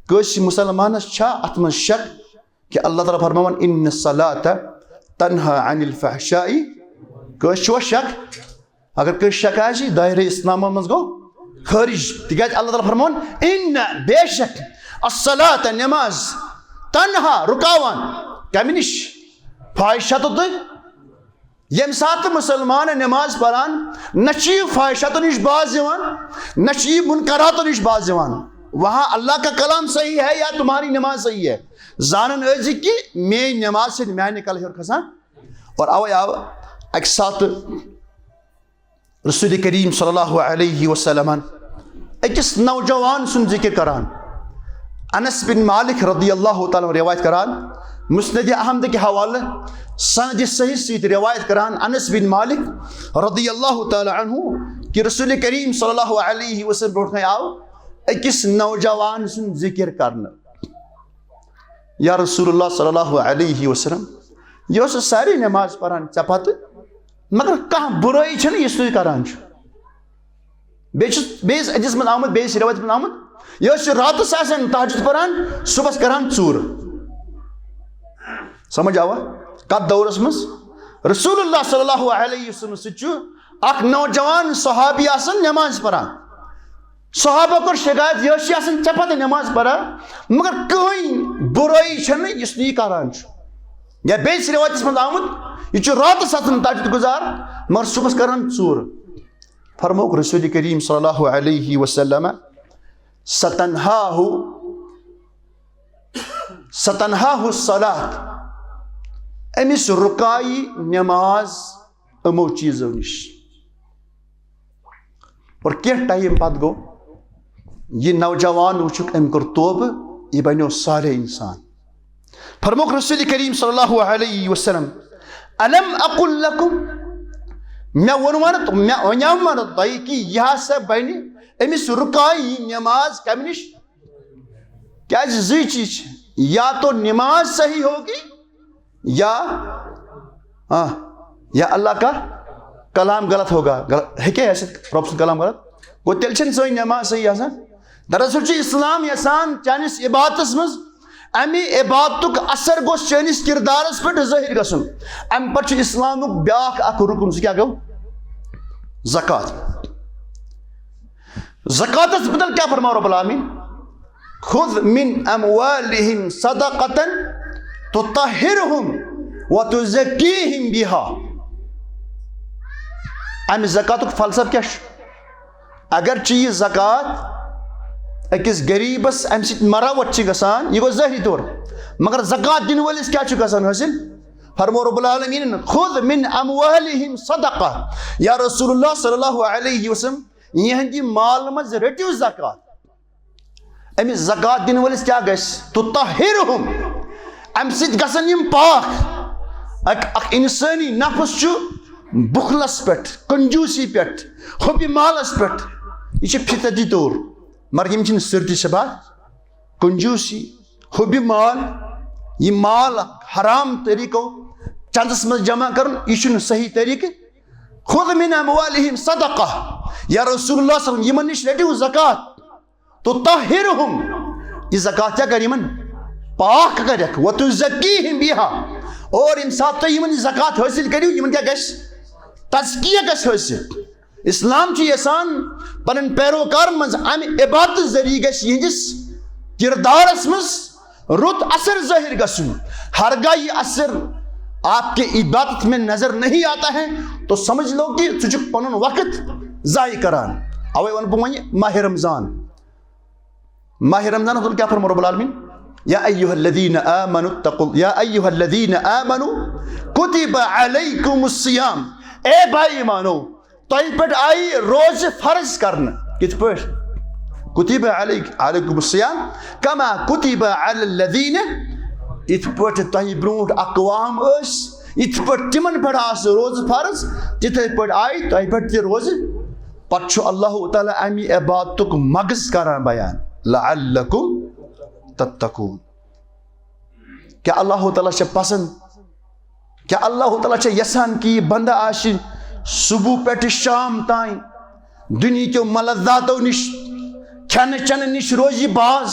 کٲنٛسہِ مسلمانس چھا اتھ منٛز شک کہِ اللہ تعالیٰ فرماوان، ان الصلاۃ تنہا عن الفحشاء؟ کٲنٛسہِ چھُوا شک؟ اگر کٲنٛسہِ شک آسہِ، دایرہ اسلام منٛز گوٚو خٲرج، تِکیازِ اللہ تعالیٰ فرماوان، ان، بے شک، الصلاۃ، نماز، تنہا، رُکاوان، کمہِ نِش؟ فاحشہ تہٕ تُہۍ ییٚمہِ ساتہٕ مسلمان نماز پران، نہ چھُ یہِ فاحشاتو نِش باز یِوان، نہ چھُ یہِ منکراتو نِش باز یِوان۔ وہاں اللہ کا کلام صحیح ہے یا تمہاری نماز صحیح ہے، زانن ٲسۍ زِ کہِ میٲنۍ نماز چھِ میانہِ کلہٕ ہیوٚر کھسان۔ اور اوے آو اکہِ ساتہٕ رسول کریم صلی اللہ علیہ وسلمن أکِس نوجوان سُنٛد ذکر کران۔ انس بن مالک رضی اللہ تعالیٰ عنہ روایت کران، مسند احمد کہِ حوالہٕ سند صحیح سۭتۍ روایت کران انس بن مالک رضی اللہ تعالیٰ عنہ کہِ رسول کریم صلی اللہ علیہ وسلم برونٛٹھ کنہِ آو أکِس نوجوان سُنٛد ذکر کرنہٕ۔ یا رسول اللہ صلی اللہ علیہ وسلم، یہِ اوس ساری نماز پران ژےٚ پتہٕ، مگر کانٛہہ بُرٲیی چھنہٕ یُس تُہۍ کران چھِو۔ بیٚیہِ چھُ بیٚیِس حدیث منٛز آمُت، بیٚیِس رِوایتَس منٛز آمُت، یہِ اوس یہِ راتَس آسان تہجد پَران، صُبحَس کَران ژوٗرٕ۔ سمجھ آوا؟ کَتھ دورَس منٛز؟ رسول اللہ صلی اللہ علیہ وسلم سۭتۍ چھُ اَکھ نوجوان صحابی آسان نٮ۪ماز پَران۔ صحابہ کوٚر شِکایت، یہِ حظ چھِ آسان ژےٚ پَتہٕ نٮ۪ماز پَران، مگر کٕہٕنۍ بُرٲیی چھَنہٕ یُس نہٕ یہِ کَران چھُ۔ یا بیٚیِس رِوایتَس منٛز آمُت، یہِ چھُ راتَس آسان تہجد گُزار، مگر صُبحَس کَران ژوٗرٕ۔ فرمووُکھ رسول کریم صلی اللہ علیہ وسلم، ستنہاہ، ستنہاہ الصلاۃ، أمِس رُکایہِ نماز یِمو چیٖزو نِش۔ اور کینٛہہ ٹایم پتہٕ گوٚو، یہِ نوجوان وٕچھُکھ، أمۍ کوٚر توبہٕ، یہِ بنیو صالح انسان۔ فرمووُکھ رسول کریم صلی اللہ علیہ وسلم، الم اقل لکم، مےٚ ووٚنوا نہٕ، مےٚ ونیاوما نہٕ تۄہہِ کہِ یہِ ہسا بنہِ أمِس رُکایہِ نماز کمہِ نِش؟ کیازِ زٕے چیٖز چھِ، یا تو نماز صحیح ہوگی، یا، ہاں، یا اللہ کا کلام غلط ہوگا۔ غلط ہیٚکے ٲسِتھ رۄب سُنٛد کلام غلط؟ گوٚو تیٚلہِ چھَنہٕ سٲنۍ نماز صحیح آسان۔ دراصل چھُ اسلام یژھان چٲنِس عبادتس منٛز امہِ عبادتُک اثر گوٚژھ چٲنِس کردارس پٮ۪ٹھ ظٲہر گژھُن۔ امہِ پتہٕ چھُ اسلامُک بیاکھ اکھ رُکُن، سُہ کیٛاہ گوٚو؟ زکوٰۃ۔ زکوٰۃس متعلق کیٛاہ فرماو رب العالمین؟ خذ من اموالہم صدقۃ تطہرہم وتزکیہم بہا۔ امہِ زکوٰۃُک فلسفہٕ کیٛاہ چھُ؟ اگرچہِ یہِ زکوٰۃ أکِس غریٖبس امہِ سۭتۍ مروت چھِ گژھان، یہِ گوٚو ظٲہری طور، مگر زکوٰۃ دِنہٕ وٲلِس کیٛاہ چھُ گژھان حٲصِل؟ فرموو رب العالمین، خذ من اموالہم صدقہ، یا رسول اللہ صلی اللہ علیہ وسلم، یِہنٛدِ مالہٕ منٛز رٔٹِو زکوٰۃ۔ أمِس زکوٰۃ دِنہٕ وٲلِس کیٛاہ گژھِ؟ تطہرہم، امہِ سۭتۍ گژھن یِم پاک۔ اکھ، اکھ انسٲنی نفس چھُ بُخلس پٮ۪ٹھ، کنجوٗسی پٮ۪ٹھ، حُبہِ مالس پٮ۪ٹھ، یہِ چھِ فطرتی طور، مگر یِم چھِنہٕ سِر تہِ چھِ بات، کنجوٗسی، حُبہِ مال، یہِ مال حرام طریٖقو چندس منٛز جمع کرُن، یہِ چھُنہٕ صحیح طریٖقہٕ۔ خذ من اموالہم صدقہ، یا رسول اللہ صلی اللہ علیہ وسلم، یِمن نِش رٔٹِو زکوٰۃ، تطہرہم، یہِ زکوٰۃ کیٛاہ کرِ یِمن؟ پاک کرٮ۪کھ، وتزکیہم بہا، اور ییٚمہِ ساتہٕ تُہۍ یِمن یہِ زکوٰۃ حٲصِل کٔرِو، یِمن کیٛاہ گژھِ؟ تزکیہ گژھِ حٲصِل۔ اسلام چھُ یژھان پنٕنۍ پیروکارن منٛز امہِ عبادت ذٔریعہٕ گژھِ یِہنٛدِس کردارس منٛز رُت اثر ظٲہر گژھُن۔ ہرگاہ یہِ اثر آپ کے عبادت میں نظر نہیں آتا ہے تو سمجھ لو کہ ژٕ چھُکھ پنُن وقت ضائع کران۔ اوے وَنہٕ بہٕ وۄنۍ ماہِ رمضان۔ ماہِ رمضانس مُتعلق کیٛاہ فرموو رب العالمین؟ یا ایھا الذین آمنوا اتقوا، یا ایھا الذین آمنوا کتب علیکم الصیام۔ اے بھائی ایمانو، تۄہہِ پٮ۪ٹھ آیہِ روزٕ فرض کرنہٕ۔ کِتھ پٲٹھۍ؟ کتب علیک-، علیکم الصیام کما کتب علی الذین یِتھ پٲٹھۍ تۄہہِ برونٛٹھ اقوام ٲسۍ، یِتھ پٲٹھۍ تِمن پٮ۪ٹھ آسہٕ روزٕ فرض، تِتھے پٲٹھۍ آیہِ تۄہہِ پٮ۪ٹھ تہِ روزٕ۔ پتہٕ چھُ اللہ تعالیٰ امہِ عبادتُک مغز کران بیان، لعلکم تتقون۔ کیا اللہ تعالیٰ چھا پسند؟ کیا اللہ تعالیٰ چھا یژھان کہ یہِ بندہ آسہِ صبح پٮ۪ٹھ شام تام دنیا کیو ملذاتو نِش، کھٮ۪نہٕ چٮ۪نہٕ نِش روزِ یہِ باز؟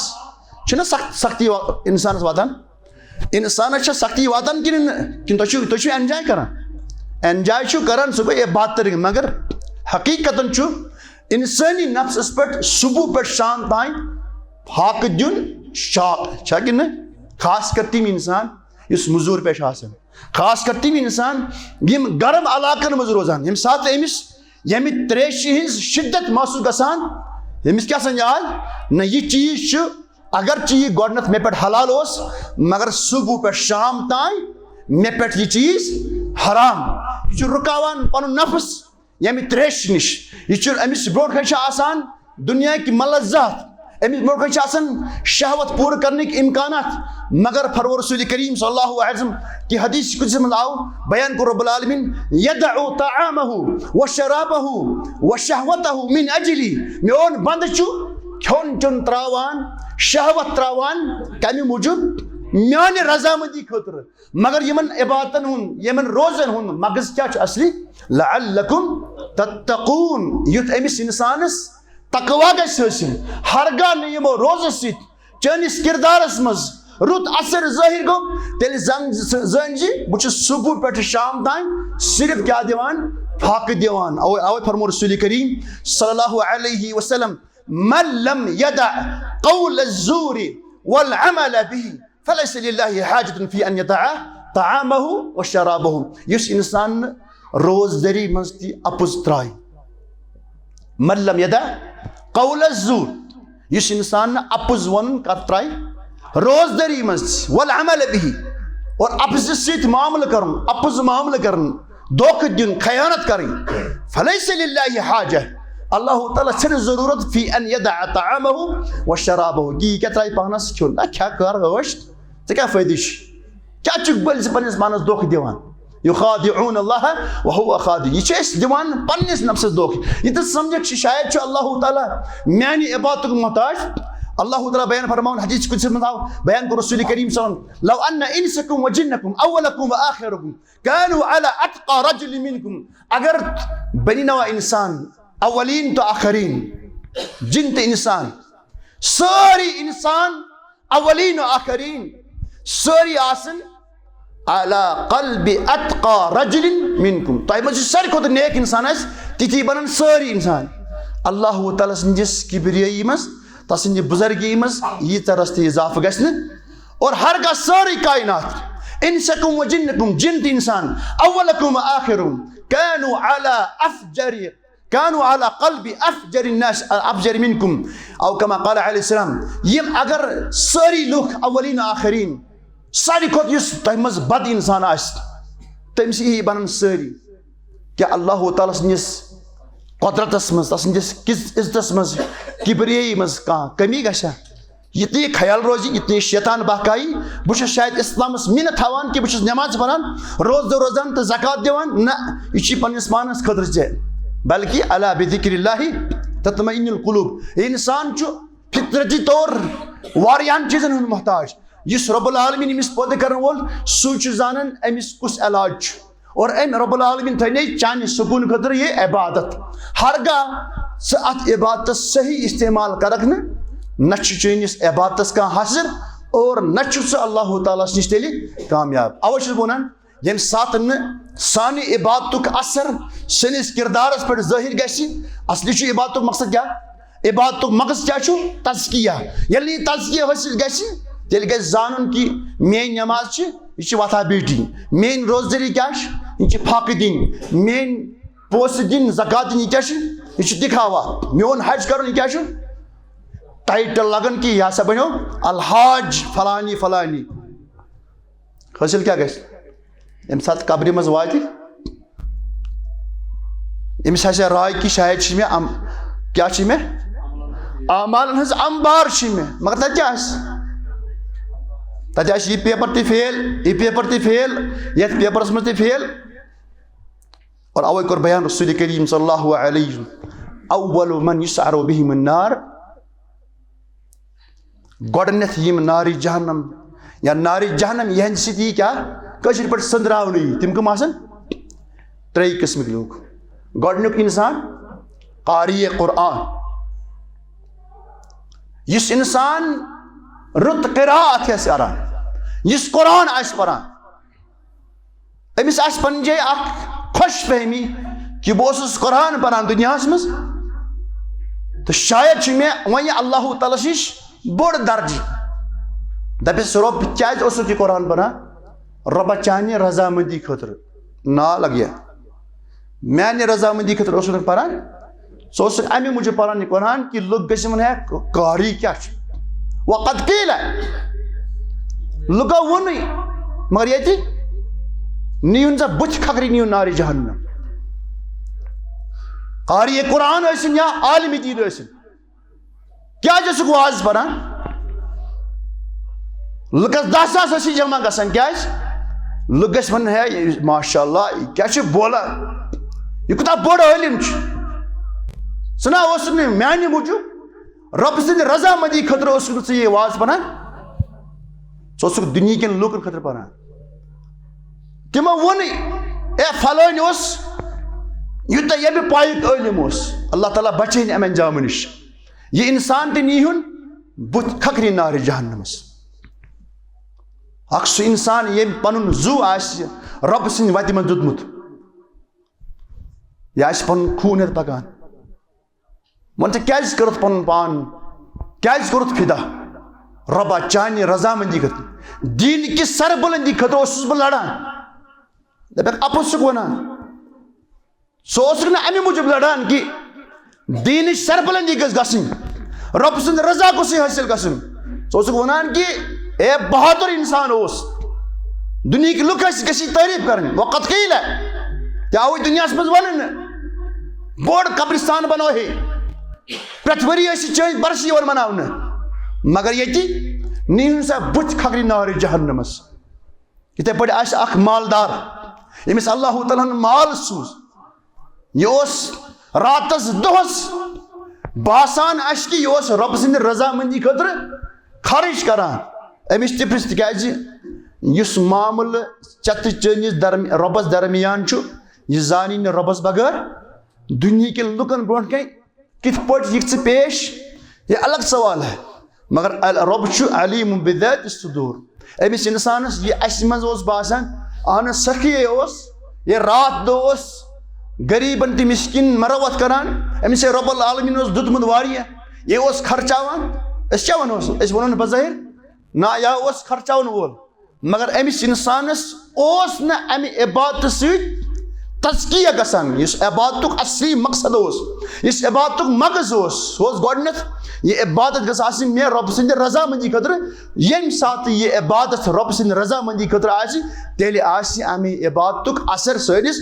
چھُنہ سخت سختی وا-، انسانس واتان؟ انسانس چھا سختی واتان کِنہٕ نہ؟ کِنہٕ تُہۍ چھِو، تُہۍ چھِو enjoy کران؟ Enjoy چھِو کران، سُہ گوٚو عبادت، مگر حقیقتاً چھُ انسٲنی نفسس پٮ۪ٹھ صبح پٮ۪ٹھ شام تام فاقہٕ دیُن شاق، چھا کِنہٕ نہ؟ خاص کر تِم انسان یُس مٔزوٗر پٮ۪ٹھ چھِ آسان، خاص کر تِم انسان یِم گرم علاقن منٛز روزان، ییٚمہِ ساتہٕ أمِس ییٚمہِ تریشہِ ہٕنٛز شدت محسوٗس گژھان، أمِس کیٛاہ سا یاد؟ نہ، یہِ چیٖز چھُ، اگرچہِ یہِ گۄڈٕنٮ۪تھ مےٚ پٮ۪ٹھ حلال اوس، مگر صبح پٮ۪ٹھ شام تام مےٚ پٮ۪ٹھ یہِ چیٖز حرام۔ یہِ چھُ رُکاوان پنُن نفس ییٚمہِ تریشہِ نِش۔ یہِ چھُ أمِس برونٛٹھ کنہِ چھِ آسان دُنیاہٕکۍ ملذات، أمِس برونٛٹھ کنہِ چھِ آسان شہوت پوٗرٕ کرنٕکۍ امکانات، مگر پھروَر رسول کریم صلی اللہ علیہ وسلم کہِ حدیث قدسی منٛز آو بیان کوٚر رب العالمین، یدع طعامہ و شرابہ و شہوتہ من اجلی، میون بندٕ چھُ کھیوٚن چیوٚن تراوان، شہوت تراوان، کمہِ موٗجوٗب؟ میانہِ رضامندی خٲطرٕ۔ مگر یِمن عبادتن ہُنٛد، یِمن روزن ہُنٛد مغز کیٛاہ چھُ اصلی؟ لعلکم تتقون، یُتھ أمِس انسانس تقوا گژھِ حٲصِل۔ ہرگاہ نہٕ یِمو روزس سۭتۍ چٲنِس کردارس منٛز رُت اثر ظٲہر گوٚو، تیٚلہِ زن-، زٲنۍ زِ بہٕ چھُس صبح پٮ۪ٹھٕ شام تام صرف کیٛاہ دِوان؟ فاقہٕ دِوان۔ اوے، اوے فرمو رسول کریم صلی اللہ علیہ وسلم، من لم يدع قول الزور والعمل به فليس لله حاجة في أن يدع طعامه وشرابه۔ یُس انسان نہٕ روزدٲری منٛز تہِ اپُز ترٛایہِ، من لم يدع قول الزور، یُس انسان نہٕ اپُز ونُن کتھ ترٛایہِ روزدٲری منٛز تہِ، والعمل به، اور اپزِ سۭتۍ معاملہٕ کرُن، اپُز معاملہٕ کرُن، دھوکہٕ دیُن، خیانت کرٕنۍ، فليس لله حاجة، اللہ تعالیٰ چھنہٕ ضروٗرت في أن يدع طعامه وشرابه، کہِ یہِ کیٛاہ ترٛایہِ پانس کھیوٚن، نہ کھےٚ کر عٲش، ژےٚ کیٛاہ فٲیدٕ چھُ؟ کیٛاہ چھُکھ بٔلۍ ژٕ پننِس پانس دھوکہٕ دِوان؟ یخادعون اللہ وهو خادع، یہِ چھِ أسۍ دِوان پننِس نفسس دھوکہٕ۔ یہِ تہِ سمجھکھ چھِ شاید چھُ اللہ تعالیٰ میانہِ عبادتُک محتاج۔ اللہ تعالیٰ بیان فرماوان حدیث قدسی منٛز آو بیان کوٚر رسول کریم صلی اللہ علیہ وسلم، لو ان انسکم وجنکم اولکم وآخرکم كانوا على أتقى رجل منكم، اگر بنی نوع انسان، اولین تو آخرین، جن تہٕ انسان، سٲری انسان، اولین و آخرین، سٲری آسن على قلب أتقى رجل منكم، تۄہہِ منٛز یُس ساروی کھۄتہٕ نیک انسان آسہِ، تِتھی بنن سٲری انسان۔ اللہ تعالیٰ سٕنٛدِس کبریٲیی منٛز، تسٕنٛدِ بُزرگی منٛز ییٖژاہ رژھ تہِ اضافہٕ گژھِ نہٕ۔ اور ہر کانٛہہ سٲرٕے کائنات، انسکم و جنکم، جن تہٕ انسان، اولکم و آخرکم، كانوا على أفجر، كانوا على قلب أفجر الناس، أفجر منكم، أو كما قال عليه السلام، یِم اگر سٲری لُکھ اولین آخرین، ساروی کھۄتہٕ یُس تۄہہِ منٛز بد انسان آسہِ، تٔمۍ سٕے ہی بنن سٲری۔ کیٛاہ اللہ تعالیٰ سٕنٛدِس قۄدرتس منٛز، تسٕنٛدِس کِس عزتس منٛز، کبریٲیی منٛز کانٛہہ کمی گژھِ ہا؟ یہِ تہِ یہِ خیال روزِ، یہِ تہِ یہِ شیطان بہکایی، بہٕ چھُس شاید اسلامس مِنت تھاوان کہِ بہٕ چھُس نماز پران، روزٕ روزان تہٕ زکوٰۃ دِوان۔ نہ، یہِ چھُ پننِس پانس خٲطرٕ ژےٚ، بلکہِ الا بذکر اللہ تطمئن القلوب۔ یہِ انسان چھُ فطرتی طور واریاہن چیٖزن ہُنٛد محتاج۔ یُس رب العالمین أمِس پٲدٕ کرن وول، سُے چھُ زانان أمِس کُس علاج چھُ۔ اور أمۍ رب العالمین تھٲینَے چانہِ سکوٗن خٲطرٕ یہِ عبادت۔ ہرگاہ ژٕ اَتھ عبادتس صحیح استعمال کرکھ نہٕ، نہ چھُ چٲنِس عبادتس کانٛہہ حاصل اور نہ چھُ ژٕ اللہ تعالیٰ ہَس نِش تیٚلہِ کامیاب۔ اَوَے چھُس بہٕ وَنان، ییٚمہِ ساتہٕ نہٕ سانہِ عبادتُک اثر سٲنِس کردارس پٮ۪ٹھ ظٲہِر گژھِ، اصلی چھُ عبادتُک مقصد کیٛاہ؟ عبادتُک مقصد کیٛاہ چھُ؟ تزکیہ۔ ییٚلہِ نہٕ یہِ تزکیہ حٲصِل گژھِ، تیٚلہِ گژھِ زانُن کہِ میٲنۍ نماز چھِ، یہِ چھِ وۄتھان بیٹی۔ میٲنۍ روزدٔری کیٛاہ چھِ؟ یہِ چھِ فاقہٕ دِنۍ۔ میٲنۍ پونٛسہٕ دِنۍ، زکوٰۃ دِنۍ، یہِ کیٛاہ چھِ؟ یہِ چھِ دِکھاوا۔ میون حج کرُن، یہِ کیٛاہ چھُ؟ ٹائٹل لگان کہِ یہِ ہسا بنیو الحاج فلانی فلانی۔ حٲصِل کیٛاہ گژھِ؟ ییٚمہِ ساتہٕ قبرِ منٛز واتہِ، أمِس آسہِ راے کہِ شاید چھِ مےٚ ام-، کیٛاہ چھِ مےٚ؟ اعمالن ہٕنٛز انبار چھِ مےٚ، مگر تَتہِ کیٛاہ آسہِ؟ تَتہِ آسہِ یہِ پیپر تہِ فیل، یہِ پیپر تہِ فیل، یَتھ پیپرَس منٛز تہِ فیل۔ اور اوے کوٚر بیان رسول کریم صلی اللہ علیہ وسلم، اول من یسعر بهم النار، گۄڈٕنیتھ یِم نارِ جہنم یا نارِ جہنم یِہنٛدِ سۭتۍ یی کیٛاہ؟ کٲشِر پٲٹھۍ سٔنٛدراونہٕ یی۔ تِم کٕم آسن؟ ترٛیٚیہِ قٕسمٕکۍ لوٗکھ۔ گۄڈٕنیُک انسان قاری قرآن، یُس انسان رُت قرات آسہِ کران، یُس قرآن آسہِ پران، أمِس آسہِ پننہِ جایہِ اکھ خۄش فہمی کہِ بہٕ اوسُس قرآن پران دُنیاہس منٛز، تہٕ شاید چھُ مےٚ وۄنۍ اللہ تعالیٰ نِش بوٚڑ درجہٕ۔ دَپٮ۪س، "رۄب، کیٛازِ اوسُکھ یہِ قرآن پران؟" "رۄبا، چانہِ رضامندی خٲطرٕ، نا لگیا، میانہِ رضامندی خٲطرٕ اوسُکھ نہٕ پران، ژٕ اوسُکھ اَمہِ موٗجوٗب پران یہِ قرآن کہِ لُکھ گٔژھۍ وَنٕنۍ، ہے، قاری کیٛاہ چھُ؟" وقد قیل، لُکو ووٚنُے، مگر ییٚتہِ نیٖہُن ژےٚ بُتھِ کھکھرِ، نیٖہُن نارِ جہنم۔ قاری قرآن ٲسِن یا عالم دین ٲسِن، کیٛازِ ٲسٕکھ واز پران؟ لُکس دَہ ساس ٲسِن جمع گژھان، کیٛازِ؟ لُکھ گژھِ وَنٕنۍ، ہے، یہِ ماشاء اللہ، یہِ کیٛاہ چھُ بولان؟ یہِ کوٗتاہ بوٚڑ عٲلِم چھُ۔ ژٕ نا اوسُکھ نہٕ میانہِ موٗجوٗب، رۄب سٕنٛدِ رضامندی خٲطرٕ اوسُکھ نہٕ ژٕ یہِ واز پران۔ ژٕ اوسُکھ دُنیہکٮ۪ن لوٗکن خٲطرٕ پران۔ تِمو ووٚنُے، اے فلٲنۍ اوس، یوٗتاہ ییٚمہِ پایُک عٲلِم اوس، اللہ تعالیٰ بچٲیِن اَمہِ انجامہٕ نِش۔ یہِ انسان تہِ نیٖہُن بُتھِ کھکھرِ نارِ جہنمس۔ اکھ سُہ انسان ییٚمۍ پنُن زُو آسہِ رۄبہٕ سٕنٛدِ وتہِ منٛز دیُتمُت، یہِ آسہِ پنُن خوٗن ہٮ۪تھ پکان۔ وۄنۍ ژےٚ کیٛازِ کٔرٕتھ پنُن پان، کیٛازِ کوٚرُتھ فدا؟ رۄبا، چانہِ رضامندی خٲطرٕ، دیٖن کِس سربلندی خٲطرٕ اوسُس بہٕ لڑان۔ دپکھ، اپُز چھُکھ ونان۔ سُہ اوسُکھ نہٕ امہِ موٗجوٗب لڑان کہِ دیٖنٕچ سربلندی گٔژھ گژھٕنۍ، رۄب سٕنٛز رضا گوٚژھُے حٲصِل گژھُن۔ سُہ اوسُکھ ونان کہِ اے بہادر انسان اوس، دُنیہٕکۍ لُکھ ٲسۍ، گژھِ تعریف کرٕنۍ۔ وقد قیل، تہِ آوُے دُنیاہس منٛز وننہٕ، بوٚڑ قبرستان بناوہے، پرٛٮ۪تھ ؤری ٲسۍ چٲنۍ برسی یِوان مناونہٕ، مگر ییٚتہِ نیٖہُن سا بُتھِ کھکھرِ نارِ جہنمس۔ یِتھے پٲٹھۍ آسہِ اکھ مالدار، ییٚمِس اللہ تعالیٰ ہن مال سوٗز، یہِ اوس راتس دۄہس باسان اَسہِ کہِ یہِ اوس رۄب سٕنٛدِ رضامندی خٲطرٕ خرٕچ کران۔ أمِس تہِ پرٛژھ، تِکیٛازِ یُس معاملہٕ ژےٚ تہٕ چٲنِس درم-، رۄبس درمیان چھُ، یہِ زانی نہٕ رۄبس بغٲر۔ دُنیہکٮ۪ن لُکن برونٛٹھ کنہِ کِتھ پٲٹھۍ یِکھ ژٕ پیش، یہِ الگ سوال ہے، مگر ال-، رۄب چھُ علیم بذات الصدور۔ أمِس انسانس یہِ اسہِ منٛز اوس باسان، اہن سخی اوس، یہِ راتھ دۄہ اوس غریبن تہٕ مسکین مروت کران، أمِس ہے رۄب العالمین اوس دیُتمُت واریاہ، یہِ اوس خرچاوان۔ أسۍ کیٛاہ ونو؟ أسۍ ونو نہٕ بظٲہر، نہ، یا اوس خرچاون وول، مگر أمِس انسانس اوس نہٕ امہِ عبادتہٕ سۭتۍ تزکیہ گژھان، یُس عبادتُک اصلی مقصد اوس، یُس عبادتُک مغز اوس، سُہ اوس گۄڈٕنیتھ یہِ عبادت گٔژھ آسٕنۍ مےٚ رۄب سٕنٛدِ رضامندی خٲطرٕ۔ ییٚمہِ ساتہٕ یہِ عبادت رۄب سٕنٛدِ رضامندی خٲطرٕ آسہِ، تیٚلہِ آسہِ امہِ عبادتُک اثر سٲنِس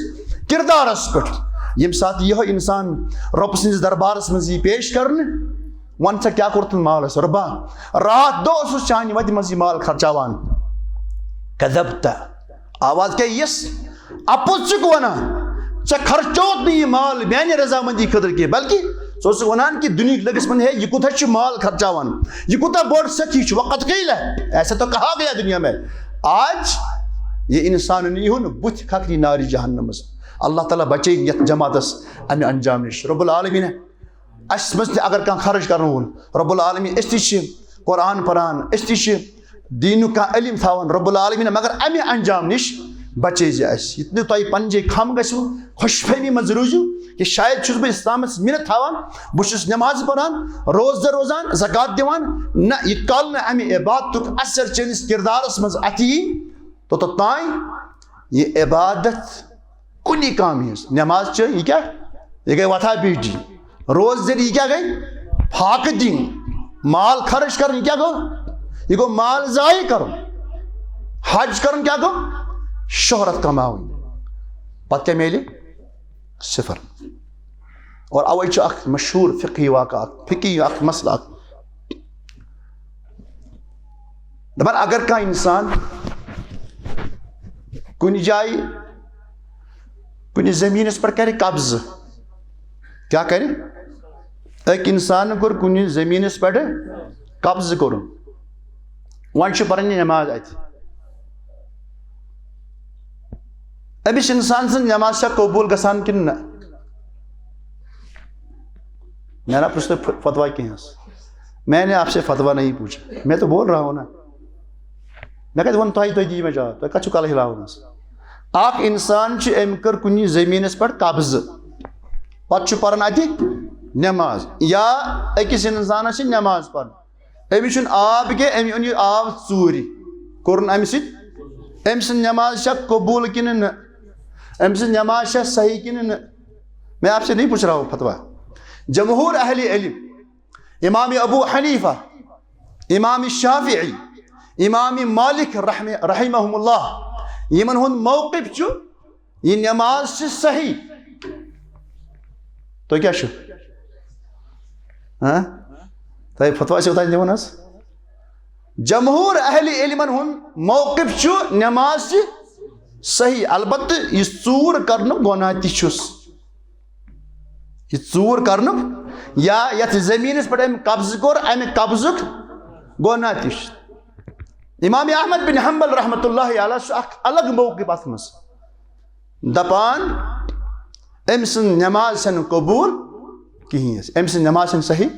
کردارس پٮ۪ٹھ۔ ییٚمہِ ساتہٕ یِہوٚے انسان رۄب سٕنٛدِس دربارس منٛز یی پیش کرنہٕ، وَن ژےٚ کیٛاہ کوٚرتھُن مالَس؟ رۄبا، راتھ دۄہ اوسُس چانہِ وَتہِ منٛز یہِ مال خرچاوان۔ کذبت، آواز کیٛاہ یِیَس؟ اَپُز چھُکھ وَنان، ژےٚ خرچووُتھ نہٕ یہِ مال میٛانہِ رضامندی خٲطرٕ کینٛہہ، بلکہِ ژٕ اوسُکھ وَنان کہِ دُنیہٕکۍ لٔگِس وَنہٕ، ہے، یہِ کوٗتاہ چھُ مال خرچاوان، یہِ کوٗتاہ بوٚڑ سخی چھُ۔ وقد قیل، ایسا تو کہا گیا دنیا میں۔ آج یہِ اِنسان نیٖہُن بُتھِ کھکھرِ نارِ جہنمس۔ اللہ تعالیٰ بچٲیِن یَتھ جماعتس اَمہِ انجام نِش۔ رب العالمین اَسہِ منٛز تہِ اگر کانٛہہ خرٕچ کرن وول، رب العالمین، أسۍ تہِ چھِ قرآن پران، أسۍ تہِ چھِ دیٖنُک کانٛہہ علم تھاوان، رب العالمین، مگر اَمہِ انجام نِش بچٲے زِ اَسہِ۔ یہِ نہٕ تۄہہِ پننہِ جایہِ خم گژھِوٕ، خۄش فہمی منٛز روٗزِو کہِ شاید چھُس بہٕ اسلامس مِنت تھاوان، بہٕ چھُس نماز پران، روزدر روزان، زکوٰۃ دِوان۔ نہ، یہِ کال نہٕ اَمہِ عبادتُک اثر چٲنِس کردارس منٛز اَتھِ یی، توٚتتھ تام یہِ عبادت کُنی کامہِ ہٕنٛز۔ نماز چھِ یہِ کیٛاہ؟ یہِ گٔے وۄتھا بِہِتھ۔ روزدٔری یہِ کیٛاہ گٔے؟ فاقہٕ دِنۍ۔ مال خرٕچ کرُن، یہِ کیٛاہ گوٚو؟ یہِ گوٚو مال ضایع کرُن۔ حج کرُن کیٛاہ گوٚو؟ شہرت کماوٕنۍ۔ پتہٕ کیٛاہ میلہِ؟ صفر۔ اور اوے چھُ اکھ مشہوٗر فقہی واقعہ اکھ، فقہی اکھ مسئلہ اکھ۔ دَپان، اگر کانٛہہ اِنسان کُنہِ جایہِ، کُنہِ زٔمیٖنَس پٮ۪ٹھ کَرِ قبضہٕ، کیٛاہ کَرِ؟ أکۍ اِنسانَن کوٚر کُنہِ زٔمیٖنَس پٮ۪ٹھ قبضہٕ کوٚرُن، وۄنۍ چھُ پَران یہِ نٮ۪ماز اَتہِ۔ أمِس اِنسان سٕنٛز نٮ۪ماز چھا قبوٗل گژھان کِنہٕ نہ؟ میں نے آپ سے فتویٰ کہیں سے، میں نے آپ سے فتویٰ نہیں پوچھا، میں تو بول رہا ہوں نا۔ مےٚ کَتہِ ووٚن تۄہہِ، تُہۍ دِیِو مےٚ جواب، تۄہہِ کَتھ چھُو کَلہٕ ہِلاوُن حظ؟ اَکھ اِنسان چھُ، أمۍ کٔر کُنہِ زٔمیٖنَس پٮ۪ٹھ قبضہٕ، پَتہٕ چھُ پَران اَتہِ نٮ۪ماز، یا أکِس اِنسانَس چھِ نٮ۪ماز پَرٕنۍ، أمِس چھُنہٕ آب کینٛہہ، أمۍ اوٚن یہِ آب ژوٗرِ، کوٚرُن اَمہِ سۭتۍ، أمۍ سٕنٛز نٮ۪ماز چھا قبوٗل کِنہٕ نہٕ؟ أمۍ سٕنٛز نٮ۪ماز چھا صحیح کِنہٕ نہٕ؟ میں آپ سے نہیں پوچھ رہا ہوں فتویٰ۔ جمہور اہل علم، امام ابو حنیفہ، امام شافعی، امام مالک رحمہ، رحمہم اللہ، یِمن ہُنٛد موقف چھُ، یہِ نٮ۪ماز چھِ صحیح۔ تُہۍ کیٛاہ چھِو؟ ہاں؟ تۄہہِ فتویٰ چھِو تۄہہِ دِوان حظ؟ جمہور اہل علمن ہُنٛد موقف چھُ، نٮ۪ماز چھِ صحیح، البتہٕ یہِ ژوٗر کرنُک گۄناہ تہِ چھُس۔ یہِ ژوٗر کرنُک یا یتھ زٔمیٖنس پٮ۪ٹھ أمۍ قبضہٕ کوٚر، امہِ قبضُک گۄناہ تہِ چھُ۔ امام احمد بن حنبل رحمتہ اللہ علیہ چھُ اکھ الگ موقف اتھ منٛز، دپان، أمۍ سٕنٛز نٮ۪ماز چھنہٕ قبوٗل کِہیٖنۍ حظ، أمۍ سٕنٛز نٮ۪ماز چھنہٕ صحیح۔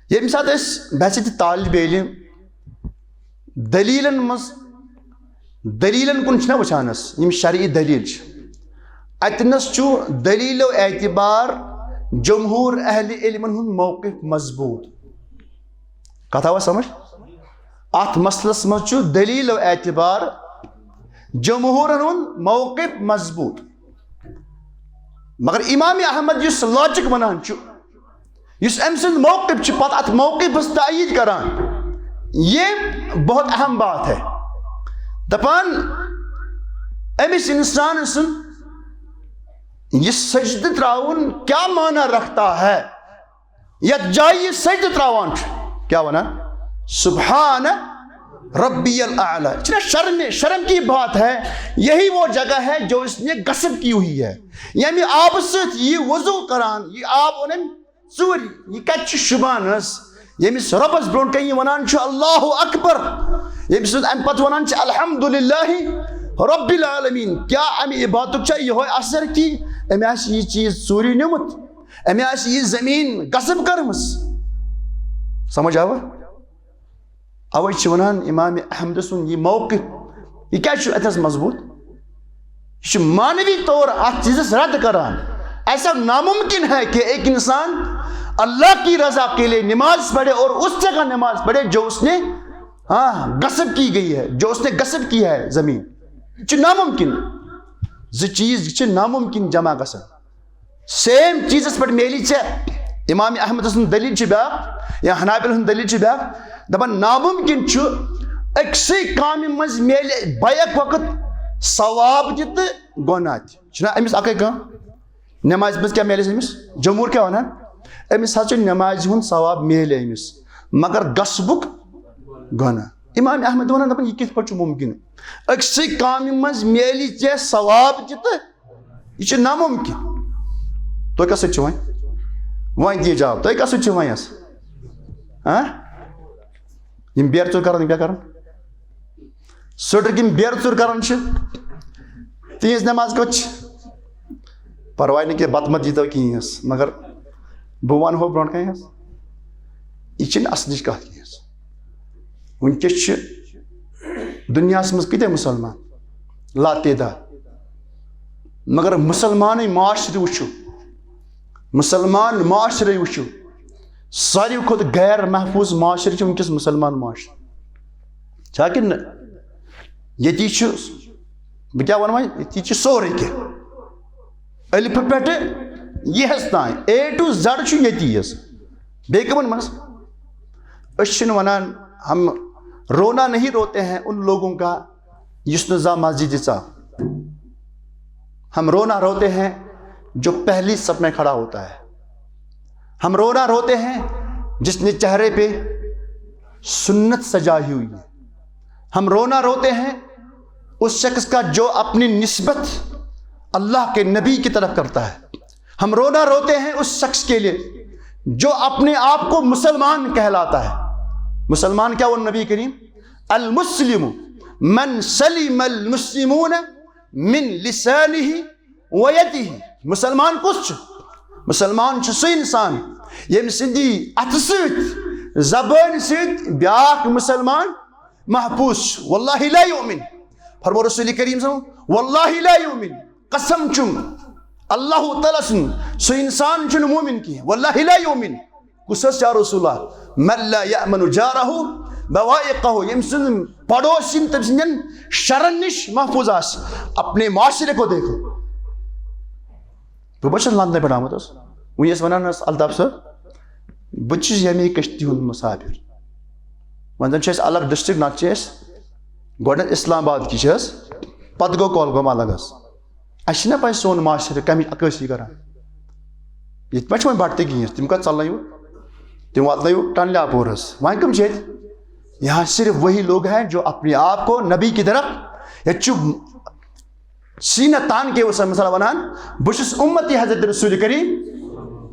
ییٚمہِ ساتہٕ أسۍ بحیثیت طالب علم دٔلیٖلن منٛز، دٔلیٖلن کُن چھِنہ وٕچھان أسۍ، یِم شرعی دٔلیٖل چھِ، اَتہِ نَس چھُ دٔلیٖلو اعتبار جمہوٗر اہلِ علمن ہُنٛد موقف مضبوٗط۔ کَتھ آوا سمجھ؟ اَتھ مسلس منٛز چھُ دٔلیٖلو اعتبار جمہوٗرن ہُنٛد موقف مضبوٗط۔ مگر امام احمد یُس لاجک ونان چھُ، یُس أمۍ سُنٛد موقف چھُ پتہٕ اتھ موقفس تأیید کران، یہ بہت اہم بات ہے۔ دپان، أمِس انسان سُنٛد یہِ سجدٕ تراوُن کیا معنی رکھتا ہے؟ یتھ جایہِ یہِ سجدٕ تراوان چھُ، کیا ونان؟ سبحان ربی الاعلی۔ چھنا شرم، شرم کی بات ہے، یہی وہ جگہ ہے جو اس نے غصب کی ہوئی ہے۔ ییٚمہِ آبہٕ سۭتۍ یہِ وضو کران، یہِ آب اوٚن أمۍ ژوٗرِ، یہِ کتہِ چھُ شوٗبان حظ؟ ییٚمِس رۄبس برونٛٹھ کنہِ یہِ ونان چھُ اللہ اکبر، ییٚمہِ سۭتۍ امہِ پتہٕ ونان چھِ الحمدللہ رب العالمین، کیا امہِ عبادتُک چھا یِہوے اثر کہِ أمۍ آسہِ یہِ چیٖز ژوٗرِ نیوٗمُت؟ أمۍ آسہِ یہِ زٔمیٖن غصب کٔرمٕژ۔ سمجھ آوا؟ اوے چھِ ونان امام احمد سُنٛد یہِ موقف، یہِ کیٛازِ چھُ اتھس مضبوٗط؟ یہِ چھُ معنوی طور اتھ چیٖزس رد کران۔ ایسا ناممکن ہے کہ ایک انسان اللہ کی رضا کے لیے نماز پڑھے اور اس جگہ نماز پڑھے جو اس نے، ہاں، غصب کی گئی ہے، جو اس نے غصب کی ہے زمین۔ یہ چھُ ناممکن۔ زٕ چیٖز، یہِ چھِ ناممکن جمع گژھان۔ سیم چیٖزس پٮ۪ٹھ میلی ژےٚ۔ امام احمد سٕنٛز دٔلیٖل چھِ بیٛاکھ، یا حنابلہ ہٕنٛز دٔلیٖل چھِ بیٛاکھ۔ دپان، ناممکن چھُ أکسٕے کامہِ منٛز میلہِ بیک وقت ثواب تہِ تہٕ گۄناہ تہِ۔ چھُنہ أمِس اکٕے کٲم؟ نمازِ منٛز کیٛاہ میلہِ أمِس؟ جمہوٗر کیٛاہ ونان؟ أمِس حظ چھُ نمازِ ہُنٛد ثواب میلہِ أمِس، مگر غصبُک گۄناہ۔ امام احمد ونان، دپان، یہِ کِتھ پٲٹھۍ چھُ مُمکِن؟ أکسٕے کامہِ منٛز میلہِ ژےٚ ثواب تہِ تہٕ یہِ چھُ ناممکن۔ تُہۍ کَس سۭتۍ چھِو وۄنۍ؟ وۄنۍ دِیِو جواب، تُہۍ کَس سۭتۍ چھِو وۄنۍ حظ؟ ہاں؟ یِم بیرٕ ژوٗر کَران، یِم کیٛاہ کَران؟ سُٹرٕکۍ یِم بیرٕ ژوٗر کَران چھِ، تِہِنٛز نٮ۪ماز کوٚت چھِ؟ پَرواے نہٕ کینٛہہ، بَتہٕ مَتہٕ دیٖتو کِہیٖنۍ حظ، مگر بہٕ وَنہو برونٛٹھ کَنہِ حظ، یہِ چھِنہٕ اَصلٕچ کَتھ کینٛہہ حظ۔ وٕنکیٚس چھِ دُنیاہَس منٛز کۭتیٛاہ مُسلمان؟ لاتعداد۔ مگر مُسلمانٕے معاشرٕ وٕچھِو، مُسلمان معاشرَے وٕچھِو، ساروی کھۄتہٕ غیر محفوٗظ معاشرٕ چھِ وٕنکیٚس مُسلمان معاشرٕ۔ چھا کِنہٕ نہٕ؟ ییٚتی چھُ، بہٕ کیٛاہ وَنہٕ وۄنۍ، ییٚتی چھُ سورُے کینٛہہ، الفہٕ پٮ۪ٹھٕ یہس تام، A to Z چھُ ییٚتی حظ۔ بیٚیہِ کٕمَن منٛز؟ أسۍ چھِنہٕ وَنان، ہم رونا نہیں روتے ہیں ان لوگوں کا، یُس نہٕ زانٛہہ مسجدِ ژاو۔ ہم رونا روتے ہیں جو پہلی صف میں کھڑا ہوتا ہے۔ ہم رونا روتے ہیں جس نے چہرے پہ سنت سجائی ہوئی ہے۔ ہم رونا روتے ہیں اس شخص کا جو اپنی نسبت اللہ کے نبی کی طرف کرتا ہے۔ ہم رونا روتے ہیں اس شخص کے لیے جو اپنے آپ کو مسلمان کہلاتا ہے۔ مسلمان کیا؟ وہ نبی کریم، المسلم من سلم المسلمون من لسانه و یده۔ مسلمان کس چھ؟ مسلمان چھ سہ انسان یم سندی اتھ سیت، زبان سیت بیاکھ مسلمان محفوظ چھ۔ واللہ لا یؤمن۔ فرمو رسول کریم صلی اللہ علیہ وسلم، واللہ لا یؤمن، قسم چھم اللہ تعالیٰ سن، سہ انسان چھن مومن کی۔ واللہ لا یؤمن۔ کس حظ یا رسول اللہ؟ من لا یأمن جارہ بوائقہ، یم سن پڑوسین تم سندن شرن نش محفوظ آس۔ اپنے معاشرے کو دیکھو۔ بہٕ ما چھُس لندنہٕ پٮ۪ٹھ آمُت حظ؟ وۄنۍ ٲسۍ ونان حظ الطاف صٲب، بہٕ تہِ چھُس ییٚمے کٔشتی ہُنٛد مسافر۔ وۄنۍ زن چھِ أسۍ الگ ڈسٹرکٹ، نتہٕ چھِ أسۍ گۄڈٕنٮ۪تھ اسلام آباد کِس حظ، پتہٕ گوٚو کۄلگوم الگ حظ۔ اَسہِ چھِنہ پَے سون معاشرٕ کَمِچ عکٲسی کَران؟ ییٚتہِ ما چھِ وۄنۍ بَٹہٕ تہِ کِہیٖنۍ، تِم کَتھ ژَلنٲیِو؟ تِم واتنٲیِو ٹنڈیا پوٗرَس۔ وۄنۍ کَم چھِ ییٚتہِ؟ یہاں صرف وہی لوگ ہیں جو اپنے آپ کو نبی کی طرف، ییٚتہِ چھُ سینہ تان کے وسلم مثلا وَنان، بہٕ چھُس اُمتی حضرت رسول کریم۔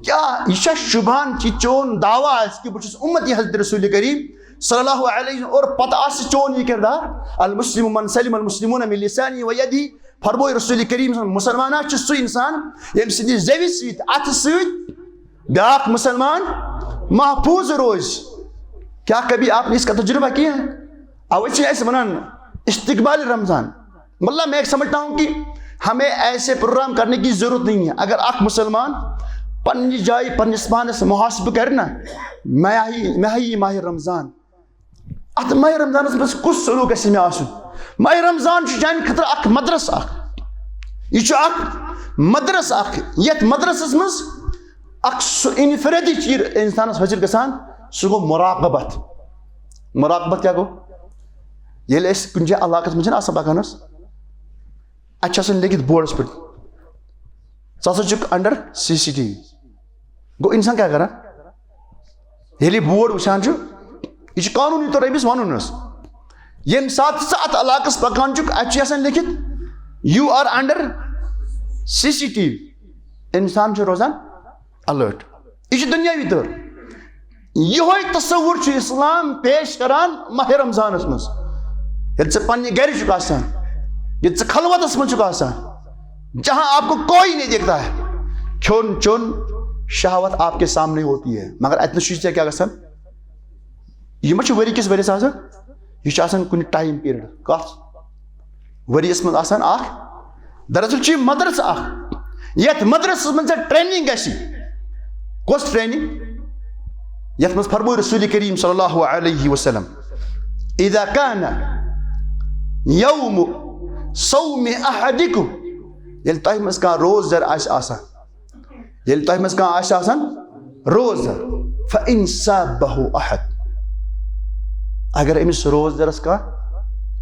کیٛاہ یہِ چھا شُبہان کہِ چون دعویٰ آسہِ کہِ بہٕ چھُس اُمتی حضرت رسول کریم صلی اللہ علیہ وسلم اور پتہٕ آسہِ چون یہِ کردار؟ المسلم من سلم المسلمون من لسانه و یده۔ فرموو رسول کریم صلی اللہ علیہ وسلم، مسلمان چھُ سُہ انسان ییٚمہِ سٕنٛدِ زیوِ سۭتۍ، اتھٕ سۭتۍ بیاکھ مسلمان محفوظ روزِ۔ کیا کبھی آپ نے اس کا تجربہ کیا ہے؟ اوے چھِ أسۍ ونان استقبال رمضان۔ مطلب میں سمجھتا ہوں کہ ہمیں ایسے پروگرام کرنے کی ضرورت نہیں ہے۔ اگر اکھ مسلمان پننہِ جایہِ پننِس پانس محاسبہٕ کرِ نا، مےٚ ہا یہِ، مےٚ ہا یہِ ماہِ رمضان۔ اتھ ماہِ رمضانس منٛز کُس سلوک گژھِ مےٚ آسُن؟ ماہِ رمضان چھُ چانہِ خٲطرٕ اکھ مدرسہٕ اکھ۔ یہِ چھُ اکھ مدرسہٕ اکھ۔ یتھ مدرسس منٛز اکھ سُہ انفرادی چیٖز انسانس حٲصِل گژھان، سُہ گوٚو مراقبت۔ مراقبت کیٛاہ گوٚو؟ ییٚلہِ أسۍ کُنہِ جایہِ علاقس منٛز چھِنہٕ آسان پکان حظ، اتہِ چھِ آسان لیکھِتھ بورڈس پٮ۪ٹھ، "ژٕ ہسا چھُکھ under C C T V"۔ گوٚو انسان کیٛاہ کران؟ ییٚلہِ یہِ بورڈ وٕچھان چھُ، یہِ چھُ قانوٗنی طور أمِس وَنُن حظ۔ ییٚمہِ ساتہٕ ژٕ اَتھ علاقَس پَکان چھُکھ، اَتہِ چھُ آسان لیکھِتھ، "You are under C C T V"۔ اِنسان چھُ روزان alert۔ یہِ چھُ دُنیاوی طور۔ یِہوٚے تصوُر چھُ اِسلام پیش کران ماہِ رمضانَس منٛز۔ ییٚلہِ ژٕ پنٛنہِ گَرِ چھُکھ آسان، ییٚلہِ ژٕ خلوتَس منٛز چھُکھ آسان، جہاں آپ کو کوئی نہیں دیکھتا ہے، کھیوٚن چیوٚن، شہوت آپ کے سامنے ہوتی ہے، مگر اتہِ نس چھُ ژےٚ کیٛاہ گژھان؟ یہِ ما چھُ ؤری کِس ؤریَس آسان؟ یہِ چھُ آسان کُنہِ time period۔ کتھ؟ ؤریَس منٛز آسان اکھ۔ دراصل چھُ یہِ مدرسہٕ اکھ، یتھ مدرسس منٛز ژےٚ training گژھِ۔ کۄس training؟ یتھ منٛز فرموو رسول کریم صلی اللہ علیہ وسلم، "اذا كان يوم صوم احدكم"، ییٚلہِ تۄہہِ منٛز کانٛہہ روزدر آسہِ آسان، ییٚلہِ تۄہہِ منٛز کانٛہہ آسہِ آسان روزدر، "فإن سابه أحد"، اگر أمِس روزدرس کانٛہہ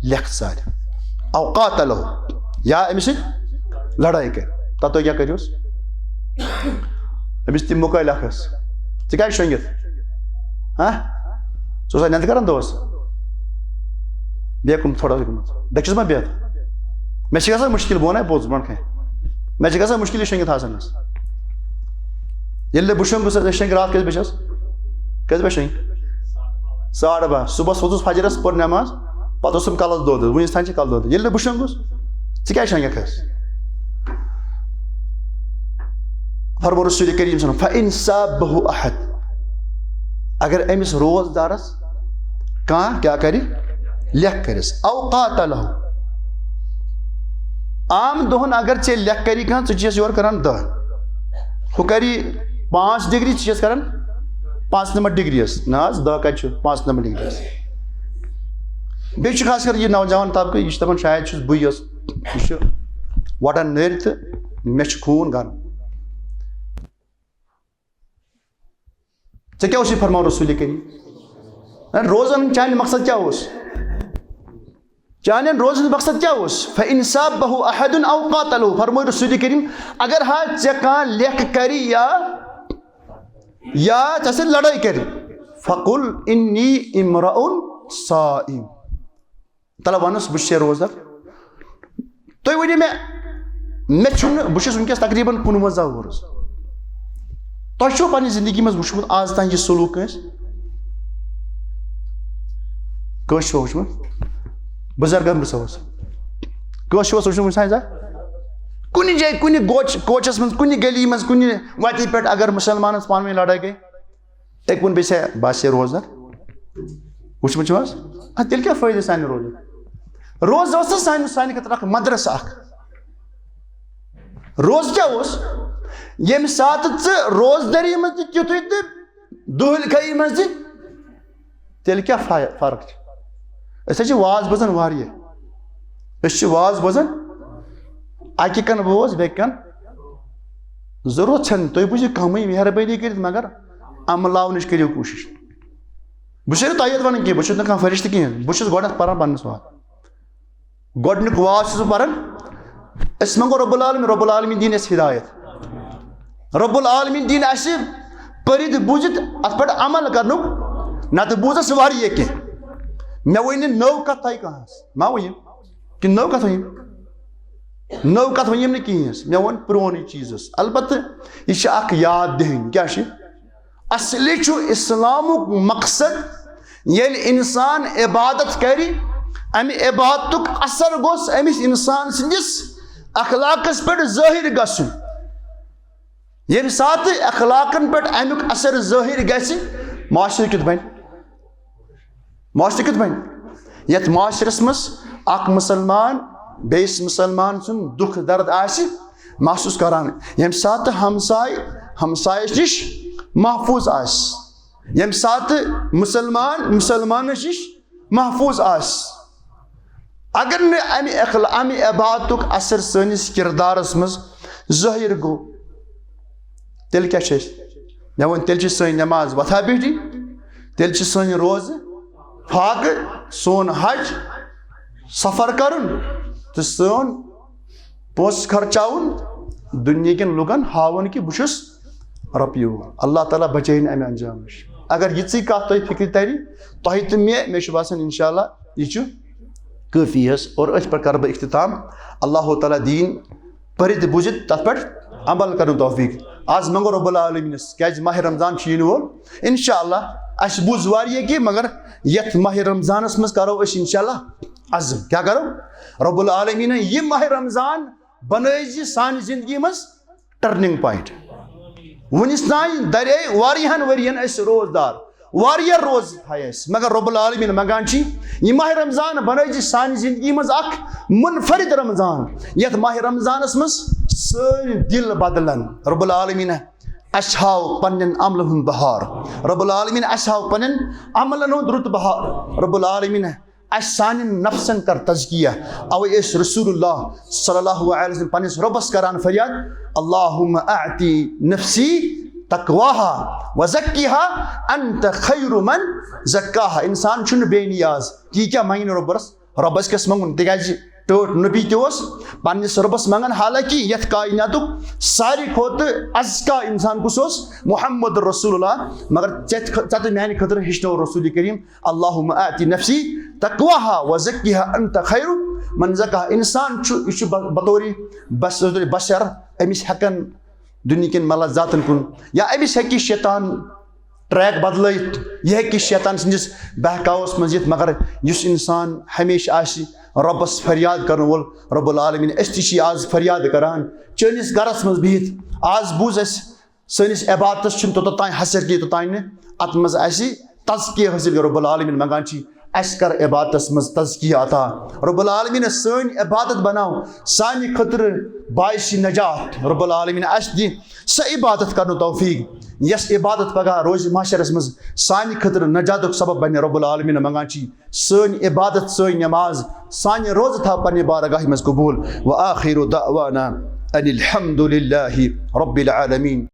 لیٚکھ ژارِ، "أو قاتله"، یا أمِس سۭتۍ لڑٲے کرِ، تتھ تُہۍ کیٛاہ کٔرِوس؟ أمِس تہِ مُکٲے لیٚکھس، "ژٕ کیٛازِ شۄنٛگِتھ؟ ہاں؟ ژٕ اوسا نیٚنٛدٕ کران دۄہس؟ بیٚیہِ کُن تھوڑا سا گوٚمُت۔ دٔچھِس ما بیٚہتھ؟ مےٚ چھِ گژھان مُشکِل، بہٕ وَنَے پوٚز برونٛٹھ کَنہِ۔ مےٚ چھِ گژھان مُشکِل یہِ شۄنٛگِتھ آسنَس۔ ییٚلہِ نہٕ بہٕ شۄنٛگُس، أسۍ شۄنٛگۍ راتھ کٔژِ بَجہِ حظ؟ کٔژِ بَجہِ شۄنٛگۍ؟ ساڑٕ باہ۔ صُبحَس ووٚتھُس فجرَس، پٔر نٮ۪ماز، پَتہٕ اوسُم کَلَس دود۔ وٕنِس تام چھِ کَلہٕ دود۔ ییٚلہِ نہٕ بہٕ شۄنٛگُس، ژٕ کیٛازِ شۄنٛگَکھ حظ؟ فرموو رسول کریم صلی اللہ علیہ وسلم، "فإن سابه أحد"، اگر أمِس روزدارس کانٛہہ کیٛاہ کرِ؟ لیٚکھ کٔرِس۔ "أو قاتله"، عام دۄہن اگر ژےٚ لیٚکھ کری کانٛہہ، ژٕ چھیٚس یورٕ کران دَہ، ہُہ کری پانٛژھ ڈگری، ژٕ چھیٚس کران پانٛژھ نمتھ ڈگری یس۔ نہ حظ، دَہ کتہِ چھُ پانٛژھ نمتھ ڈگری یس؟ بیٚیہِ چھُ خاص کر یہِ نوجوان طبقہٕ، یہِ چھُ دپان شاید چھُس بٕے یوت، یہِ چھُ وۄٹان نٔرۍ تہٕ مےٚ چھُ خوٗن گرم۔ ژےٚ کیٛاہ اوس یہِ فرماوُن رسول کریم؟ روزن ہُنٛد چانہِ مقصد کیٛاہ اوس؟ چانٮ۪ن روزن ہُنٛد مقصد کیٛاہ اوس؟ "فإن سابه أحد أو قاتله"، فرموو رسول کریم، اگر ہا ژےٚ کانٛہہ لیٚکھ کرِ یا، یا ژےٚ سۭتۍ لڑٲے کرِ، "فقل إني امرؤ صائم"، تَلہٕ وَنُس، بہٕ چھُس ہے روزدار۔ تُہۍ ؤنِو مےٚ، مےٚ چھُنہٕ، بہٕ چھُس وٕنکیٚس تقریٖباً کُنوَنزاہ وُہُرُس۔ تۄہہِ چھُو پننہِ زندگی منٛز وٕچھمُت آز تام یہِ سلوٗک کٲنٛسہِ؟ کٲنٛسہِ چھُوا وٕچھمُت؟ بُزرگن پرٛژھو حظ۔ کٲنٛسہِ چھُوا وٕچھمُت وٕنہِ تام زانٛہہ؟ کُنہِ جایہِ، کُنہِ گوچ-، کوچس منٛز، کُنہِ گلی منٛز، کُنہِ وَتہِ پٮ۪ٹھ اگر مُسلمانن پانہٕ ؤنۍ لڑٲے گٔے، أکۍ ووٚن بیٚیِس، ہے، بہٕ آسہٕ ہے روزدار۔ وٕچھمُت چھِو حظ؟ اَتھ تیٚلہِ کیٛاہ فٲیدٕ سانہِ روزُک؟ روزٕ اوس نہٕ سانہِ، سانہِ خٲطرٕ اکھ مدرسہٕ اکھ۔ روزٕ کیٛاہ اوس؟ ییٚمہِ ساتہٕ ژٕ روزدٲری منٛز تہِ تیُتھُے تہٕ دُہلۍ کھَیی منٛز تہِ، تیٚلہِ کیٛاہ فا-، فرق چھِ؟ أسۍ حظ چھِ واز بوزان واریاہ۔ أسۍ چھِ واز بوزان، اَکہِ کَنہٕ بوز، بیٚکہِ کَنہٕ ضروٗرت چھَنہٕ۔ تُہۍ بوٗزِو کَمٕے، مہربٲنی کٔرِتھ، مگر عملاونٕچ کٔرِو کوٗشِش۔ بہٕ چھُس نہٕ تۄہہِ یوت وَنان کینٛہہ، بہٕ چھُس نہٕ کانٛہہ فرشتہٕ کِہیٖنۍ، بہٕ چھُس گۄڈٕنٮ۪تھ پَران پَنٕنِس وازَس۔ گۄڈٕنیُک واز چھُس بہٕ پَران، أسۍ منٛگو رب العالمین، رب العالمین دِیِن اَسہِ ہدایت، رب العالمین دِیِن اَسہِ پٔرِتھ بوٗزِتھ اَتھ پٮ۪ٹھ عمل کَرنُک، نَتہٕ بوٗز اَسہِ واریاہ کینٛہہ۔ مےٚ ؤنۍ نہٕ نٔو کَتھ تۄہہِ کانٛہہ، ما ؤنِو؟ کِنہٕ نٔو کَتھ ؤنِم؟ نٔو کَتھ ؤنِم نہٕ کِہیٖنۍ۔ مےٚ ووٚن پرٛونُے چیٖز اوس۔ البتہٕ یہِ چھِ اَکھ یاد دِہٕنۍ۔ کیٛاہ چھِ؟ اصلی چھُ اِسلامُک مقصد، ییٚلہِ اِنسان عبادت کَرِ، اَمہِ عبادتُک اثر گوٚژھ أمِس اِنسان سٕنٛدِس اخلاقَس پٮ۪ٹھ ظٲہِر گژھُن۔ ییٚمہِ ساتہٕ اخلاقن پٮ۪ٹھ اَمیُک اثر ظٲہِر گژھِ، معاشرٕ کیُتھ بنہِ؟ معاشرٕ کیُتھ بنہِ؟ یَتھ معاشرس منٛز اکھ مُسلمان بیٚیِس مُسلمان سُنٛد دُکھ درد آسہِ محسوٗس کران، ییٚمہِ ساتہٕ ہمساے ہمسایَس نِش محفوٗظ آسہِ، ییٚمہِ ساتہٕ مُسلمان مُسلمانَس نِش محفوٗظ آسہِ۔ اگر نہٕ اَمہِ اخلا-، اَمہِ عبادتُک اثر سٲنِس کِردارس منٛز ظٲہِر گوٚو، تیٚلہِ کیٛاہ چھِ أسۍ؟ مےٚ ووٚن، تیٚلہِ چھِ سٲنۍ نٮ۪ماز وۄتھا بِہِتھٕے، تیٚلہِ چھِ سٲنۍ روزٕ، فاقہٕ، سون حج، سفر کرُن تہٕ سون پونٛسہٕ خرچاوُن دُنیہکٮ۪ن لُکن ہاوُن کہِ بہٕ چھُس رۄپیہِ وول۔ اللہ تعالیٰ بچٲیِن اَمہِ انجام نِش۔ اگر یِژٕے کَتھ تۄہہِ فِکرِ تَرِ، تۄہہِ تہٕ مےٚ، مےٚ چھُ باسان اِنشاء اللہ یہِ چھُ کٲفی حظ۔ اور أتھۍ پٮ۪ٹھ کَرٕ بہٕ اختتام۔ اللہ تعالیٰ دِیِن پٔرِتھ بوٗزِتھ تَتھ پٮ۪ٹھ عمل کَرُن توفیٖق۔ آز منٛگو رب العالمیٖنَس، کیٛازِ ماہِ رمضان چھُ یِنہٕ وول۔ اِنشاء اللہ اَسہِ بوٗز واریاہ کینٛہہ، مگر یَتھ ماہِ رمضانَس منٛز کَرو أسۍ اِنشاء اللہ عزم۔ کیٛاہ کَرو؟ رب العالمیٖنَن یہِ ماہِ رمضان بنٲیزِ سانہِ زندگی منٛز ٹرننگ پوینٹ۔ وُنِس تام درے واریاہن ؤرین أسۍ روزدار، واریاہ روز تھایہِ اَسہِ، مگر رب العالمین منگان چھِ، یہِ ماہِ رمضان بنٲیزِ سانہِ زندگی منٛز اکھ منفرد رمضان، یتھ ماہِ رمضانس منٛز سٲنۍ دل بدلن۔ رب العالمین اَسہِ ہاو پننٮ۪ن عملن ہُنٛد بہار۔ رب العالمین اَسہِ ہاو پننٮ۪ن عملن ہُنٛد رُت بہار۔ رب العالمین اَسہِ سانٮ۪ن نفسن کر تزکیہ۔ اوے ٲسۍ رسول اللہ صلی اللہ علیہ وسلم پننِس رۄبس کران فریاد، اللہم اعطی نفسی تقواہا وزکیہا انت خیر من زکاہا۔ انسان چھُنہٕ بے نیاز۔ تی کیٛاہ منگہِ نہٕ رۄبس؟ رۄبس کیٛاہ منگُن؟ تِکیٛازِ ٹٲٹھ نبی تہِ اوس پننِس رۄبس منگان، حالانکہِ یتھ کائناتُک ساروی کھۄتہٕ ازکا انسان کُس اوس؟ محمد رسول اللہ۔ مگر ژےٚ تہِ خٲ-، ژےٚ تہٕ میانہِ خٲطرٕ ہیٚچھنٲو رسول کریم، اللہم آتی نفسی تقواہا وزکیہا انت خیر من زکاہا۔ انسان چھُ، یہِ چھُ ب-، بطورِ بس-، بشر، أمِس ہٮ۪کن دُنیہکٮ۪ن ملذاتن کُن، یا أمِس ہیٚکہِ شیطان ٹریک بدلٲیِتھ، یہِ ہیٚکہِ شیطان سٕنٛدِس بہکاوس منٛز یِتھ، مگر یُس انسان ہمیشہِ آسہِ رۄبس فریاد کرن وول، رب العالمین، أسۍ تہِ چھِ آز فریاد کران چٲنِس گرس منٛز بِہِتھ۔ آز بوٗز اَسہِ سٲنِس عبادتس چھُنہٕ توٚتتھ تام حسر کینٛہہ، توٚتام نہٕ اتھ منٛز اَسہِ تزکیہ حٲصِل کَرو۔ رب العالمین منگان چھِ، اَسہِ کر عبادتس منٛز تزکیہ عطا۔ رب العالمین سٲنۍ عبادت بناو سانہِ خٲطرٕ باعث نجات۔ رب العالمین اَسہِ دِ سۄ عبادت کرنُک توفیق، یۄس عبادت پگاہ روزِ محشرس منٛز سانہِ خٲطرٕ نجاتُک سبب بنہِ۔ رب العالمین منگان چھِ، سٲنۍ عبادت، سٲنۍ نماز، سانہِ روزٕ تھاو پننہِ بارگاہہِ منٛز قبول۔ وآخر دعوانا ان الحمد للہ رب العالمین۔